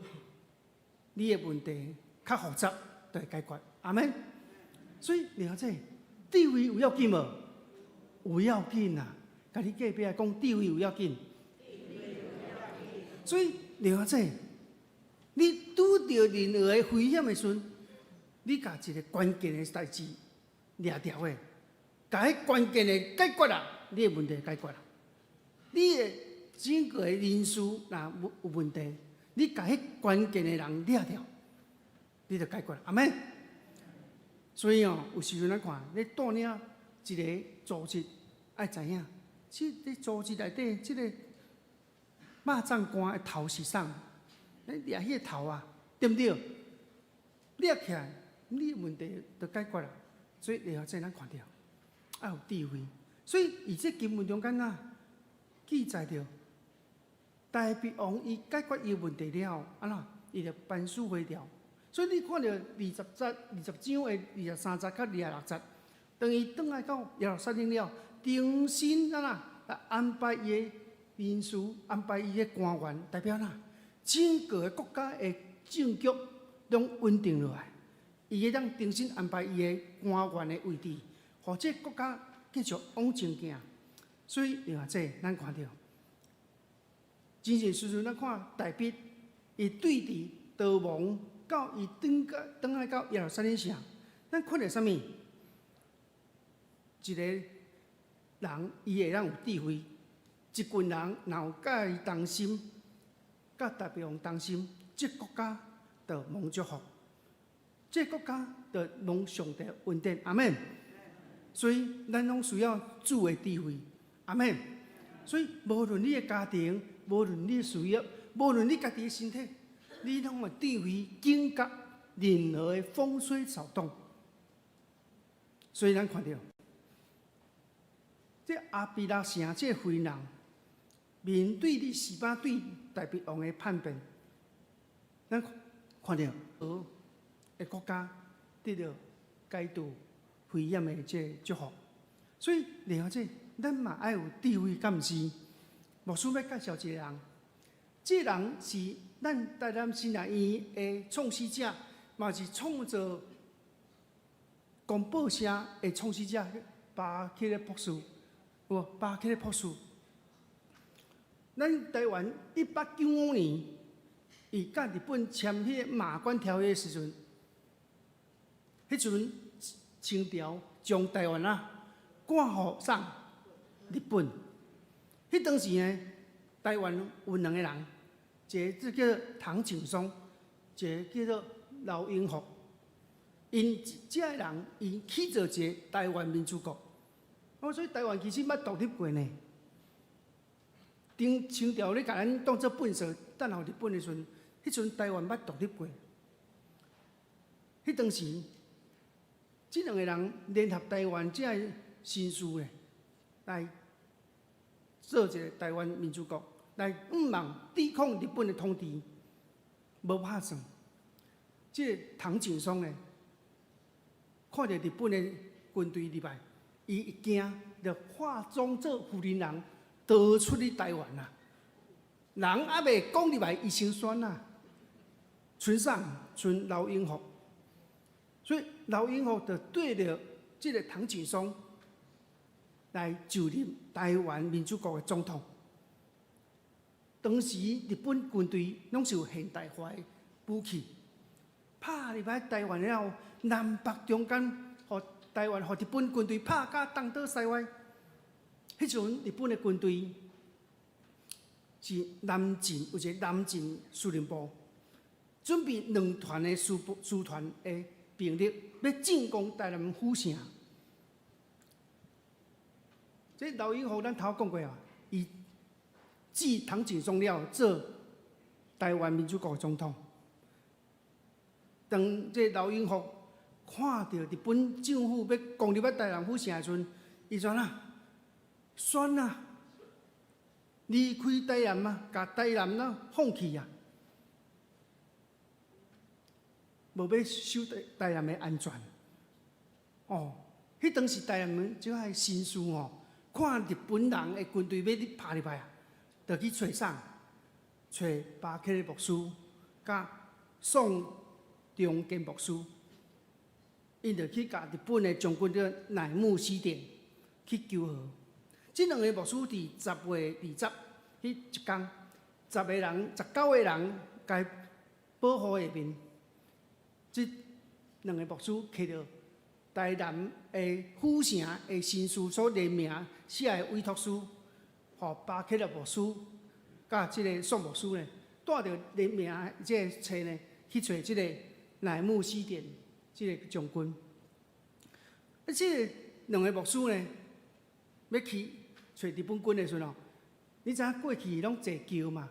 你的問題較複雜就會解決。阿們。所以另外這智慧有要緊無？有要緊啊！共你隔壁講智慧有要緊。所以另外這，你拄著任何的危險的時陣，你共一个關鍵的代誌掠著的，共彼關鍵的解決啦，你的問題解決啦。你的整個的人事若有問題，你共彼關鍵的人掠著，你就解決啦。阿們。所以哦，有時陣咱看，你帶領一个組織，愛知影，這個組織內底，這個肉粽官的頭是啥？你掠彼個頭啊，對毋對？掠起來，你的問題就解決啦。所以，然後這咱看著，愛有智慧。所以，佇這經文中間啊，記載著，大衛王伊解決伊問題了後，按怎？伊就班師回朝。所以你看著20節、20章的23節佮26節，當伊轉來到耶路撒冷了，重新按怎來安排伊的人事，安排伊的官員，代表哪？整個的國家的政局攏穩定落來，伊會當重新安排伊的官員的位置，予這個國家繼續往前行。所以另外這咱看著，真真實實咱看大衛，伊對佇逃亡到伊轉來到耶路撒冷城，咱看著啥物？一个人伊會當有智慧，一群人若有佮伊同心，佮大衛王同心，這國家就蒙祝福，這國家就蒙上帝恩典。阿們。所以咱攏需要主的智慧。阿們。所以無論你的家庭，無論你的事業，無論你家己的身體，你攏有智慧警覺任何的風吹草動。所以咱看著，這亞比拉城這個婦人，面對著示巴對大衛王的叛變，咱看著的國家得著解除危險的這祝福。所以，另外這咱嘛愛有智慧，敢毋是？牧師欲介紹一个人，這個人是咱台南神學院的創始者，嘛是創造公報社的創始者巴克勒博士，有無？巴克勒博士。咱台灣1895年，伊佮日本簽彼个馬關條約的時陣，彼陣清朝將台灣啊割予啥日本。彼當時呢，台灣有兩个人，一个叫做唐景崧，一个叫做劉永福。𪜶這个人，𪜶起造一个台灣民主國。哦，所以台灣其實捌獨立過呢。當清朝咧共咱當做糞掃，等候日本的時陣，彼陣台灣捌獨立過。彼當時，這兩个人聯合台灣這个紳士呢，來做一个台灣民主國，來向望抵抗日本的統治，無拍算。這個唐景崧呢，看著日本的軍隊入來，伊一驚，就化妝做婦人，逃出去台灣啊！人猶未講入來，伊先訢啊！賰啥？賰劉永福，所以劉永福就對著這個唐景崧來就任台灣民主國的總統。當時日本軍隊攏是有現代化的武器，拍入來台灣了後，南北中間，予台灣予日本軍隊拍甲東倒西歪。彼陣日本的軍隊是南進，有一個南進司令部，準備兩團的師部師團的兵力，欲進攻台南府城。這劉永福咱頭講過啊，伊繼唐景崧了做臺灣民主國總統。當這劉永福看著日本政府欲攻入來台南府城的時陣，伊怎啊？選啊，離開台南啊，共台南啊放棄啊，無欲守台南的安全。哦，彼當時台南這個紳士吼，看日本人的軍隊欲拍入來啊，就去揣啥？揣巴克的牧師，佮宋中堅牧師，𪜶就去共日本的將軍叫乃木希典去求和。這兩个牧師佇10月20彼一工，10個人、19個人共保護下面，這兩个牧師提著台南的府城的紳士所聯名寫的委託書，予巴克勒牧師佮這个宋牧師呢，帶著聯名的這个冊呢，去揣這个乃木希典這个將軍。啊，這个兩个牧師呢，欲去揣日本軍的時陣哦，你知影過去攏坐轎嘛？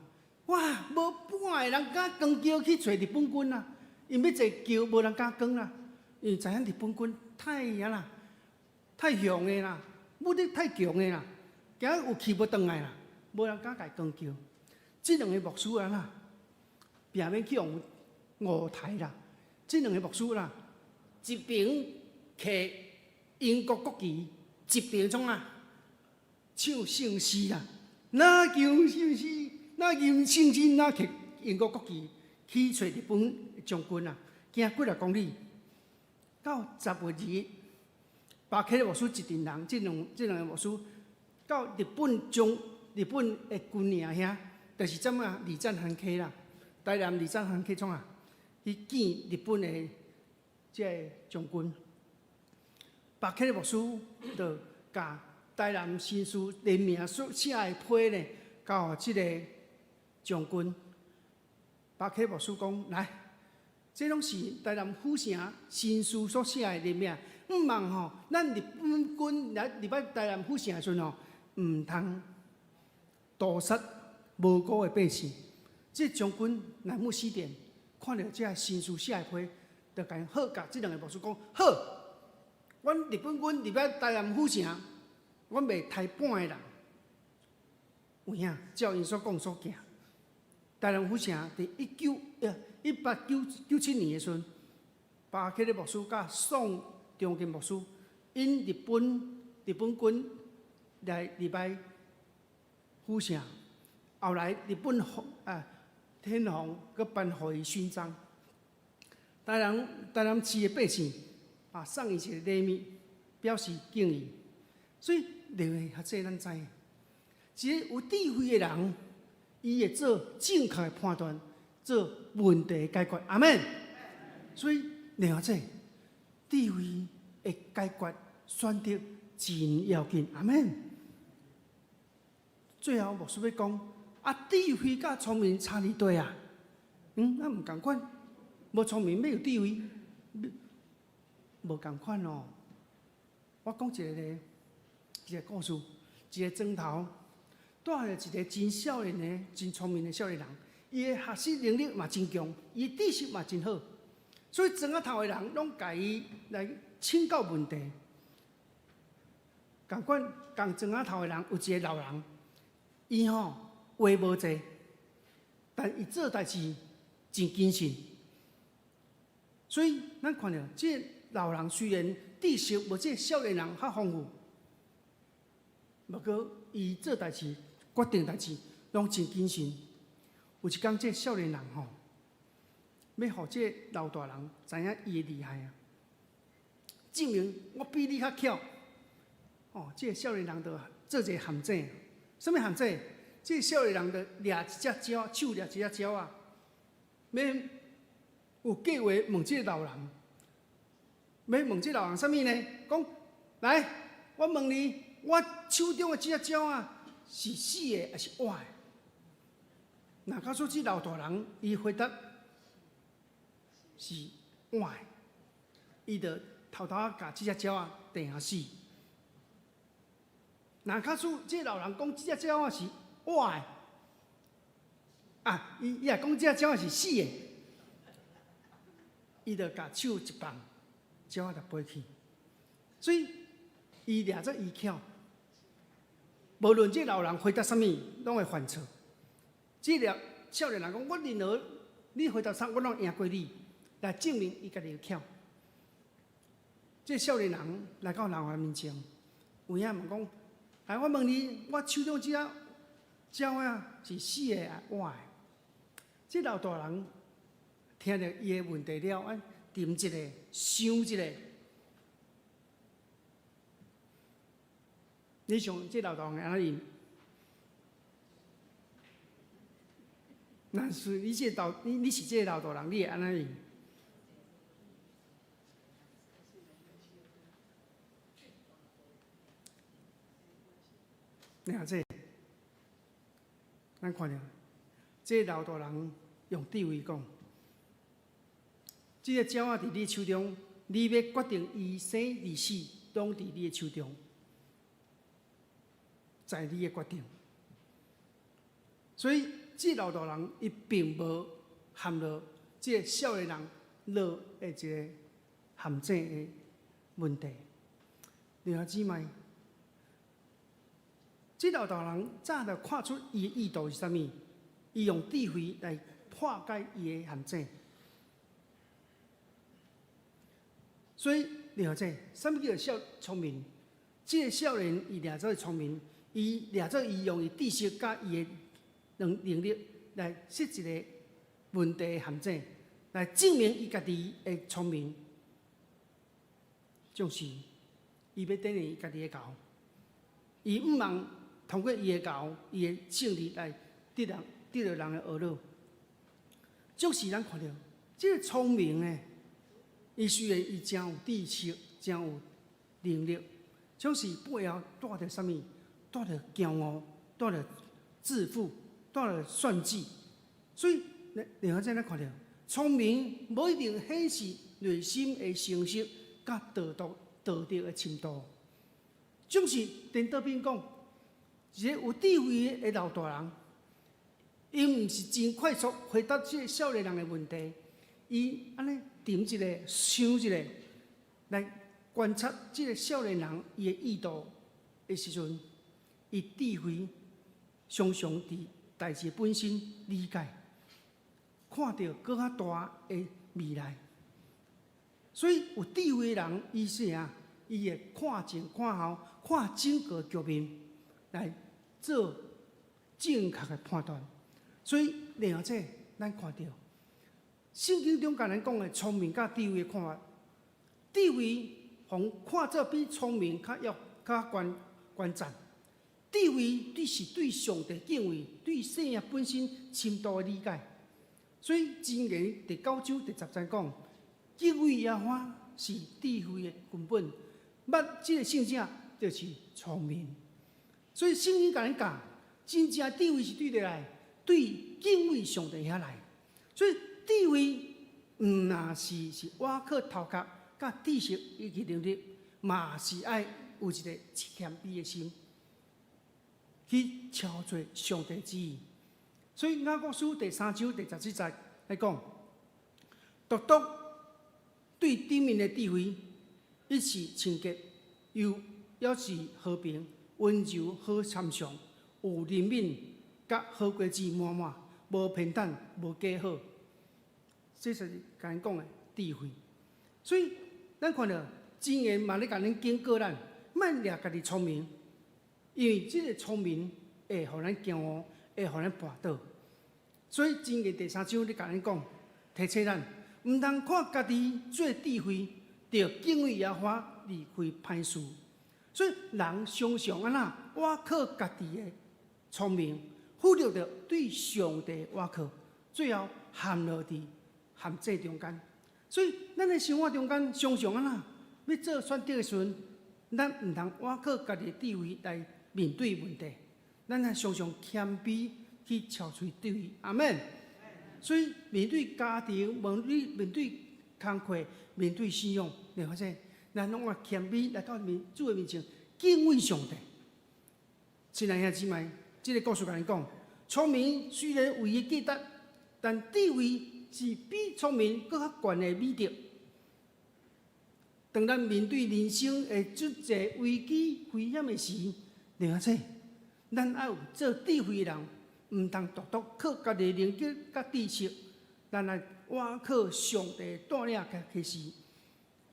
哇，無半个人敢扛轎去揣日本軍啊！𪜶欲坐轎，無人敢扛啦，因為知影日本軍太啊啦，太強的啦，武力太強的啦，驚有去無轉來啦，無人敢共伊扛轎。這兩个牧師啊啦，避免去予誤刣啦。這兩個牧師啦，一邊騎英國國旗，一邊創啊？唱聖詩啦，若求聖詩，若吟聖詩，若騎英國國旗去揣日本將軍啊，行幾若公里，到10月2日，巴克勒牧師一陣人，這兩個牧師到日本的軍營遐，就是這啊二戰番溪啦，台南二戰番溪創啊，去見日本的這个將軍。巴克勒牧師就共台南紳士聯名所寫的批呢，交予這个將軍。巴克牧師講：來，這攏是台南府城紳士所寫的聯名，毋望吼，咱日本軍來入來台南府城的時陣吼，毋通屠殺無辜的百姓。這將軍乃木希典看著這紳士寫的批，就共好共這兩个牧師講：好，阮日本軍入來台南府城，阮袂刣半个人。有影，照𪜶所講所行。台南府城佇1897年的時陣，巴克勒牧師佮宋中堅牧師，𪜶日本軍來入來府城，後來日本啊天皇閣頒予伊勳章。台南市的百姓啊，送伊一个禮物，表示敬意。所以，另外較濟咱知，一个有智慧的人，伊會做正確的判斷，做問題解決。阿們。所以，另外這智慧的解決選擇真要緊。阿們。最後，牧師欲講，啊，智慧佮聰明差佇佗啊？嗯，啊毋仝款，無聰明欲有智慧，無仝款哦。我講一個咧，一個故事，一個莊頭蹛著一個真少年的、真聰明的少年人，伊的學習能力嘛真強，伊知識嘛真好，所以莊仔頭的人攏共伊來請教問題。仝款仝莊仔頭的人有一個老人，伊吼話無濟，但伊做代誌真謹慎。所以咱看著這個老人雖然知識無這個少年人較豐富，毋過伊做代誌、決定代誌攏真謹慎。有一工，這個少年人吼，欲予這個老大人知影伊的厲害啊，證明我比你較巧。哦，這個少年人就做一个陷阱，啥物陷阱？這個少年人就掠一隻鳥，手掠一隻鳥仔，欲有計劃問這個老人，欲問這個老人啥物呢？講來，我問你，我手中的這隻鳥仔是死的抑是活的？若假使這老大人伊回答是活的，伊就偷偷共這隻鳥仔釘死。若假使這老人講這隻鳥仔是活的，啊，伊若講這隻鳥仔是死的，伊就共手一放，鳥仔就飛去。所以伊掠做伊巧，無論這老人回答啥物，攏會犯錯。這個少年人講：我任何你回答啥，我攏贏過你，來證明伊家己的巧。這少年人來到老人面前，有影問講：來，我問你，我手中這隻鳥仔是死的抑活的？這老大人聽著伊的問題了，按沉一下，想一下。你想這老大人會按怎應？若是你這老，你是這老大人，你會按怎應？你看這，咱看著，這老大人用智慧講，這个鳥仔佇你手中，你欲決定伊生佇死，攏佇你的手中，在你的決定。所以，這老大人伊並無陷落這个少年人落的一个陷阱的問題。弟兄姊妹，這老大人早就看出伊的意圖是啥物，伊用智慧來破解伊的陷阱。所以，弟兄姊妹，啥物叫做少聰明？這个少年伊掠做聰明，伊掠做伊用伊知識佮伊的能力來設一個問題的陷阱，來證明伊家己的聰明。就是伊欲展現伊家己的猴，伊毋茫通過伊的猴，伊的勝利來得著人的呵咾。就是咱看著這个聰明的，伊雖然伊誠有知識，誠有能力，總是背後帶著啥物？帶著驕傲，帶著自負，帶著算計。所以，另外再咱看著，聰明無一定顯示內心的成熟佮道德的深度。總是顛倒變講，一个有智慧的老大人，伊毋是真快速回答這个少年人的問題，伊按呢沉一下，想一下，來觀察這个少年人伊的意圖的時陣，伊智慧常常佇代誌本身理解，看著閣較大的未來。所以有智慧的人，伊是啥？伊會看前看後，看整個局面來做正確的判斷。所以，另外這咱看著聖經中共咱講的聰明佮智慧的看法，智慧予看做比聰明較要較懸懸讚。智慧對是對上帝敬畏、對生命本身深度的理解。所以，箴言第九章第十節講，敬畏耶和華是智慧的根本。捌這个聖者就是聰明。所以聖經共咱教，真正智慧是對佗來？對敬畏上帝遐來。所以智慧毋若是倚靠頭殼、佮知識以及能力，嘛是愛有一個謙卑的心，去操作上帝旨意。所以雅各書第三章第十七節來講，獨獨對頂面的智慧，一是清潔，又抑是和平、溫柔、好參詳，有憐憫，佮好果子滿滿，無偏袒，無假好。這就是共咱講的智慧。所以咱看著箴言嘛咧共咱警告咱，莫掠家己聰明，因為這个聰明會予咱驕傲，會予咱跋倒。所以箴言第三章咧共咱講，提醒咱，毋通看家己做智慧，著敬畏耶和華，離開歹事。所以人常常按怎倚靠家己的聰明，忽略著對上帝倚靠，最後陷落佇陷阱中間。所以咱的生活中間常常按怎欲做選擇的時陣，咱毋通倚靠家己的智慧來面對問題，咱愛常常謙卑去尋求智慧。阿們。所以面對家庭，面對工課，面對信仰，你發現咱攏愛謙卑來到面主的面前，敬畏上帝。親愛兄姊妹，這个故事共你講，聰明雖然唯一價值，但智慧是比聰明閣較懸的美德。當咱面對人生的足濟危機危險的時，你發現咱愛有做智慧的人，毋通獨獨靠家己的能力佮知識，咱愛倚靠上帝帶領佮啟示。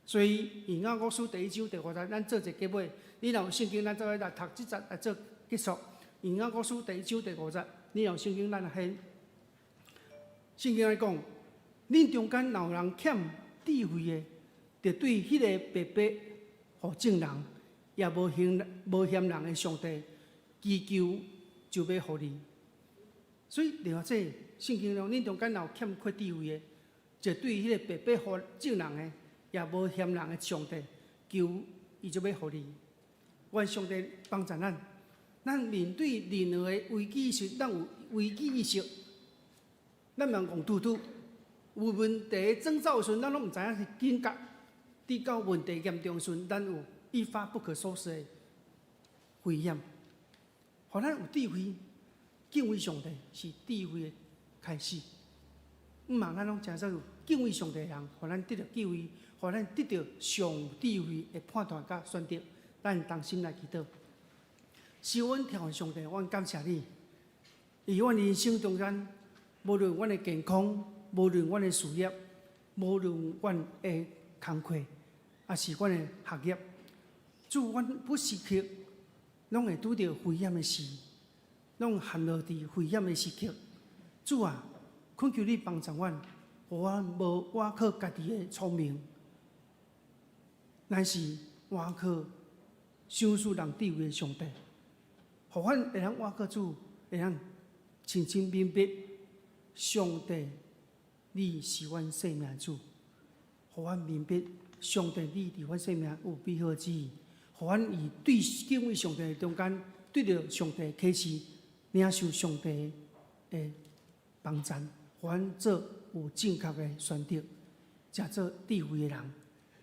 所以，以雅各書第一章第五節，咱做一個結尾。你若有聖經，咱做伙來讀這節來做結束。以雅各書第一章第五節，你若有聖經，咱來現。聖經來講，恁中間若有人欠智慧的，就對彼个白白予眾人，也無嫌人的上帝，祈求就欲予你。所以，另外這聖經講，恁中間若有欠缺智慧的，就對彼个白白予眾人的，也無嫌人的上帝，求伊就欲予你。願上帝幫助咱，咱面對任何的危機時，咱有危機意識，咱毋通戇拄拄。有問題徵兆時陣，咱攏毋知影去警覺。直到問題嚴重時陣，咱有一發不可收拾的危險。予咱有智慧，敬畏上帝是智慧的開始。毋茫咱攏誠做有敬畏上帝的人，予咱得著智慧，予咱得著上智慧的判斷佮選擇。咱同心來祈禱。是阮天父上帝，阮感謝你。佇阮人生中間，無論阮的健康，無論阮的事業，無論阮的工課，抑是阮的學業，主，阮不時刻攏會拄著危險的事，攏陷落佇危險的時刻。主啊，懇求你幫助阮，予阮無倚靠家己的聰明，乃是倚靠賞賜人智慧的上帝，予阮會當倚靠主，會當深深明白上帝，你是阮生命主，予阮明白上帝你佇阮生命有美好旨意，予阮以對敬畏上帝的中間，得著上帝啟示，領受上帝的幫贊，予阮做有正確的選擇，誠做智慧的人，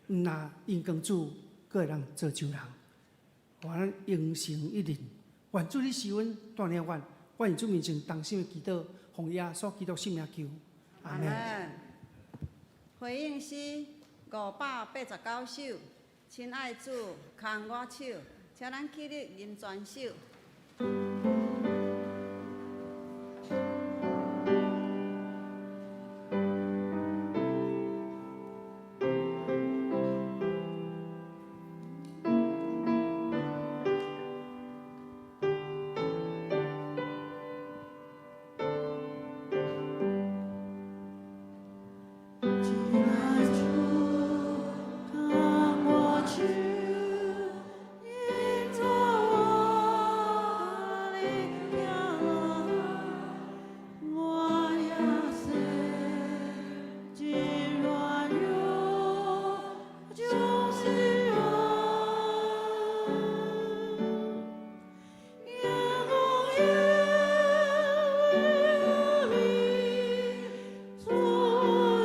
毋若榮光主，閣會當造就人，予咱榮成一人。願主你賜阮帶領阮，阮佇主面前同心的祈禱，奉耶穌基督聖名求，阿們。回應詩589首，親愛主，牽我手，請咱起立吟全首。親愛主，牽我手，引導我的行，我也是真軟弱，就是我。夜光夜裡，昨夜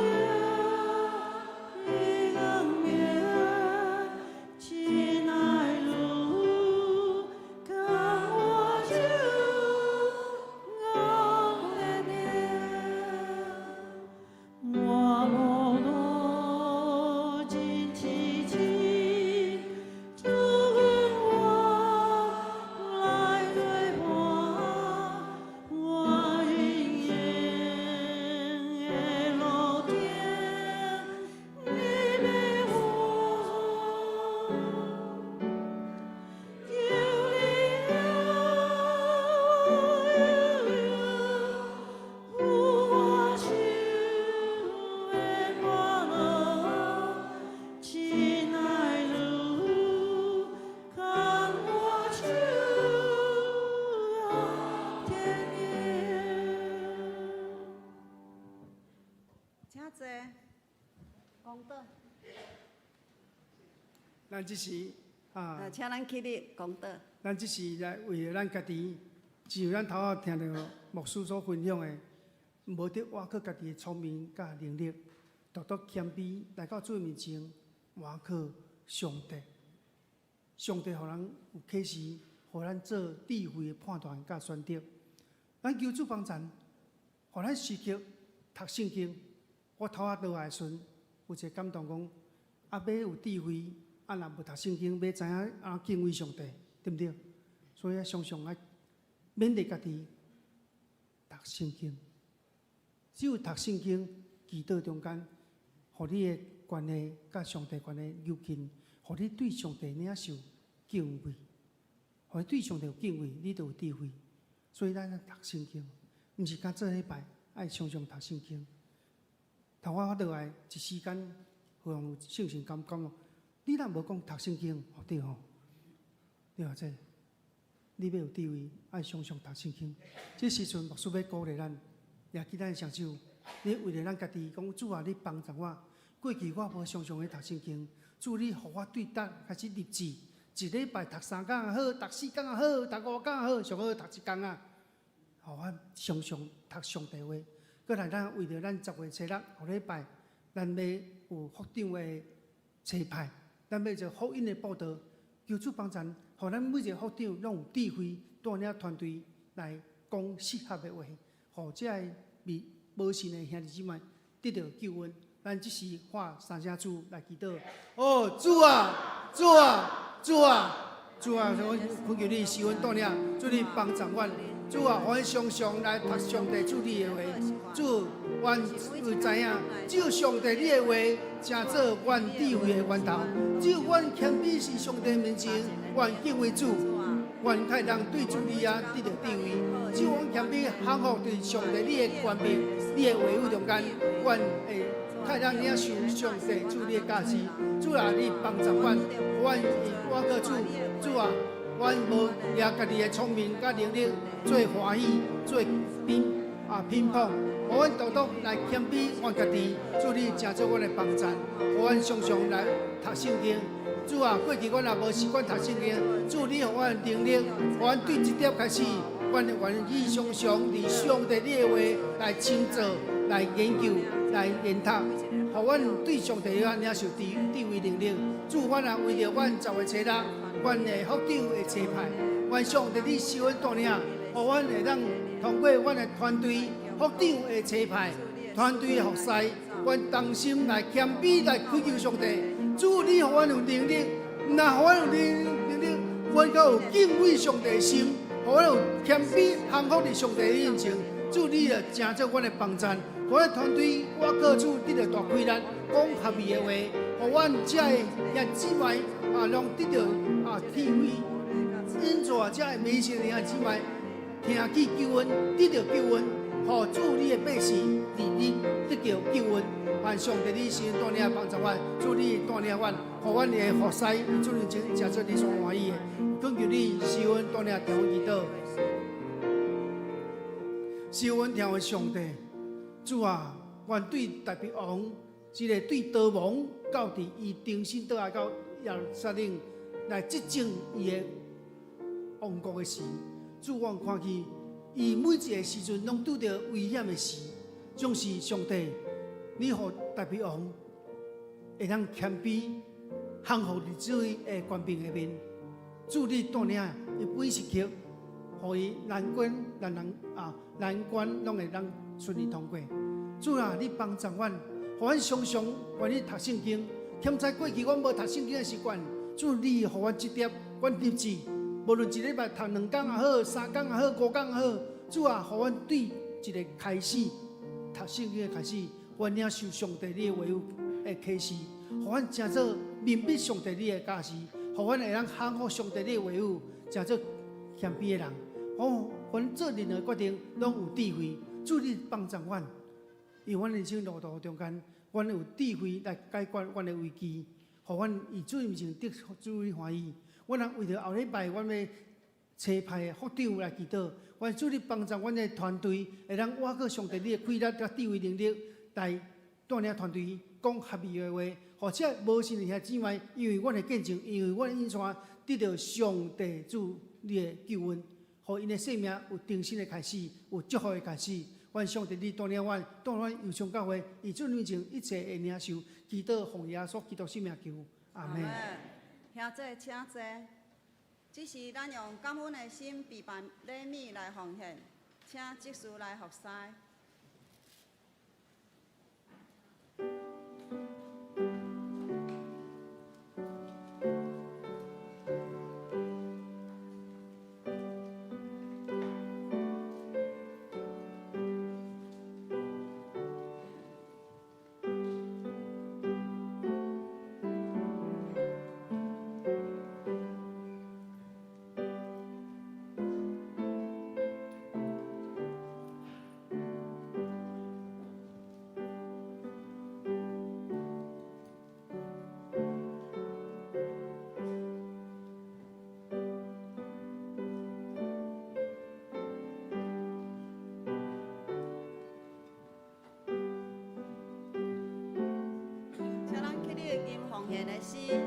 的光明，親愛主，牽我手，我來念，我無路真淒凄，主跟我來對話，我永遠的樂天，你陪我求你扶我手的快樂，親愛主，牽我手，天邊。請坐，講道。咱這時啊，啊。請咱起立講道。咱這是來為著咱家己，只有咱頭仔聽著牧師所分享的，無得倚靠家己的聰明佮能力，獨獨謙卑來到主面前，倚靠上帝。上帝予人有啟示，予咱做智慧的判斷佮選擇。咱求主幫贊，予咱時刻讀聖經。我頭仔落來時陣，有一個感動講：啊，欲有智慧，啊，若無讀聖經，欲知影按怎敬畏上帝，對毋對？所以常常愛勉勵家己讀聖經。只有讀聖經、祈禱中間，予你的關係佮上帝關係愈近，予你對上帝領受敬畏，予你對上帝有敬畏，你就有智慧。所以咱愛讀聖經，毋是干做禮拜，愛常常讀聖經。頭仔我落來一時間，好像有聖神感覺，你若無講讀聖經，哦對吼，對啊，這你欲有智慧，愛常常讀聖經。這時陣牧師欲鼓勵咱，舉起咱的雙手，你為著咱家己講，主啊，你幫助我。過去我無常常咧讀聖經，主你予我對逐開始立志，一禮拜讀三工也好，讀四工也好，讀五工也好，上好讀一工啊。予我常常讀上帝話。閣來，咱為著咱10月初六後禮拜，咱欲有福長的差派，咱欲做福音的佈道，求主幫贊，予咱每一个福長攏有智慧，帶領團隊來講適合的話，予這个未無信的兄弟姊妹得著救恩。咱這時喊三聲主來祈禱。哦，主啊，主啊，主啊，主啊！我懇求你施恩帶領，主你幫助阮。主啊，予阮常常來讀上帝主你的話。主，阮會知影，只有上帝你的話，成做阮智慧的源頭。只有阮謙卑佇上帝面前，阮敬畏主，阮才會當對主你啊得著智慧。只有阮謙卑降服佇上帝你的權柄、你的話語中間，阮會才會當領受上帝主你的教示。主啊，你幫助阮，阮倚靠主，主啊，阮無倚家己的聰明佮能力做歡喜、做偏啊偏頗，予阮獨獨來謙卑阮家己。主你成做阮的幫贊，予阮常常來讀聖經。主啊，過去阮也無習慣讀聖經，主你予阮能力，予阮對這點開始，阮願意常常佇上帝你的話來深做、來研究、來研讀，予阮對上帝的領受智慧能力。主，阮也為著阮10月初六，阮的福長的差派，願上帝你施恩帶領，予阮會當通過阮的團隊福長的差派，團隊的服侍，阮同心來謙卑來祈求上帝。主，你予阮有能力，若予阮有能力，阮閣有敬畏上帝的心，予阮有謙卑降服佇上帝的面前。主，你就成做阮的幫贊，予阮團隊倚靠主得著大氣力，講合宜的話，予阮遮的兄姊妹啊，攏得著啊智慧，引導遮的迷信的兄姊妹聽見救恩，得著救恩，予主你的百姓佇你得著救恩。願上帝你施恩帶領幫助阮，主你帶領阮，予阮的服侍，主你成成做你所歡喜的。懇求你施恩帶領聽阮祈禱。施恩聽阮上帝，主啊，願對大衛王，這个對逃亡到佇伊重新倒來到耶路撒冷來執政伊的王國的時，主阮看見伊每一个時陣攏拄著危險的時，總是上帝，你予大衛王會當謙卑降服佇主的權柄下面，主你帶領伊每時刻，予伊難關難難啊難關攏會當順利通過。主啊，你幫助阮，予阮常常願意讀聖經。欠在過去阮無讀聖經的習慣，主你予阮這點，阮立志，無論一禮拜讀兩工也好，三工也好，五工也好，主啊，予阮對一个開始讀聖經的開始，阮領受上帝你的話語的啟示，予阮成做明白上帝你的教示，予阮會當降服上帝你的話語，成做謙卑的人。哦，阮做任何決定攏有智慧，主你幫助阮，因為阮人生路途中間，阮有智慧來解決阮的危機，予阮以主面前得主你歡喜。阮若為著後禮拜阮欲差派的福長來祈禱，願主你幫助阮的團隊，會當倚靠上帝你的氣力佮智慧能力來帶領團隊講合意的話，予這無信的兄弟姊妹，因為阮的見證，因為阮的引帶，得著上帝主你的救恩，予𪜶的生命有重新的開始，有祝福的開始。願上帝你帶領阮，帶領阮右上教會，以主名前一切的領受，祈禱奉耶穌基督聖名求，阿門。兄弟請坐。這時咱用感恩的心備辦禮物來奉獻，請執事來服侍。請咱起立吟奉獻的詩。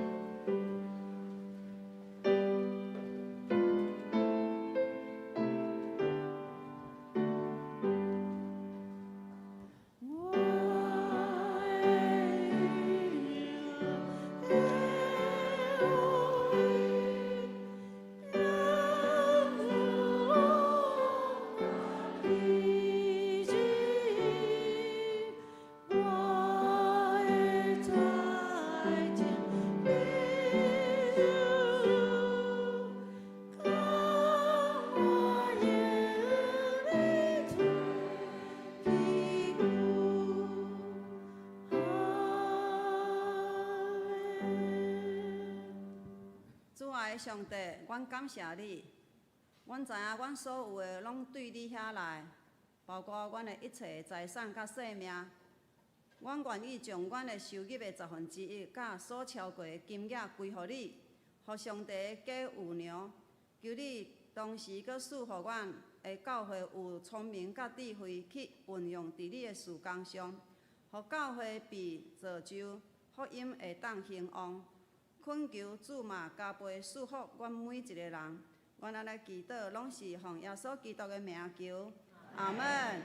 主愛的上帝，阮感謝你。阮知影阮所有的攏對你遐來，包括阮的一切財產佮性命。阮願意將阮的收入的十分之一，佮所超過的金額歸予你，予上帝的家有糧。求你同時閣賜予阮的教會有聰明佮智慧去運用佇你的事工上，予教會被造就，福音會當興旺。懇求主嘛加倍賜福阮每一個人。阮按呢祈禱，攏是奉耶穌基督的名求，阿門。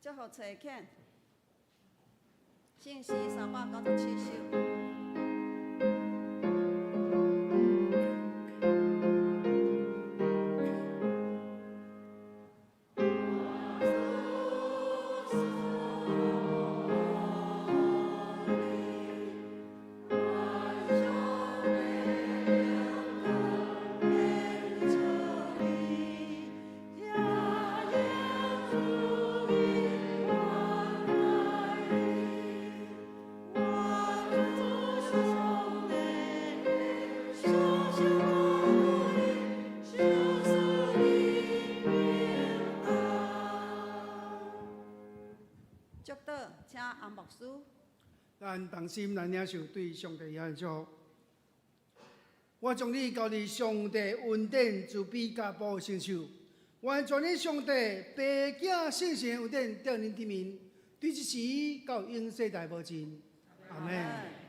祝福差遣，聖詩397首。祝禱，請洪牧師。咱同心來領受對上帝遐的祝福。我將你交佇上帝恩典慈悲佮保護聖手，願全能上帝父子聖神恩典踮恁頂面，對這時到永世代無盡。阿門。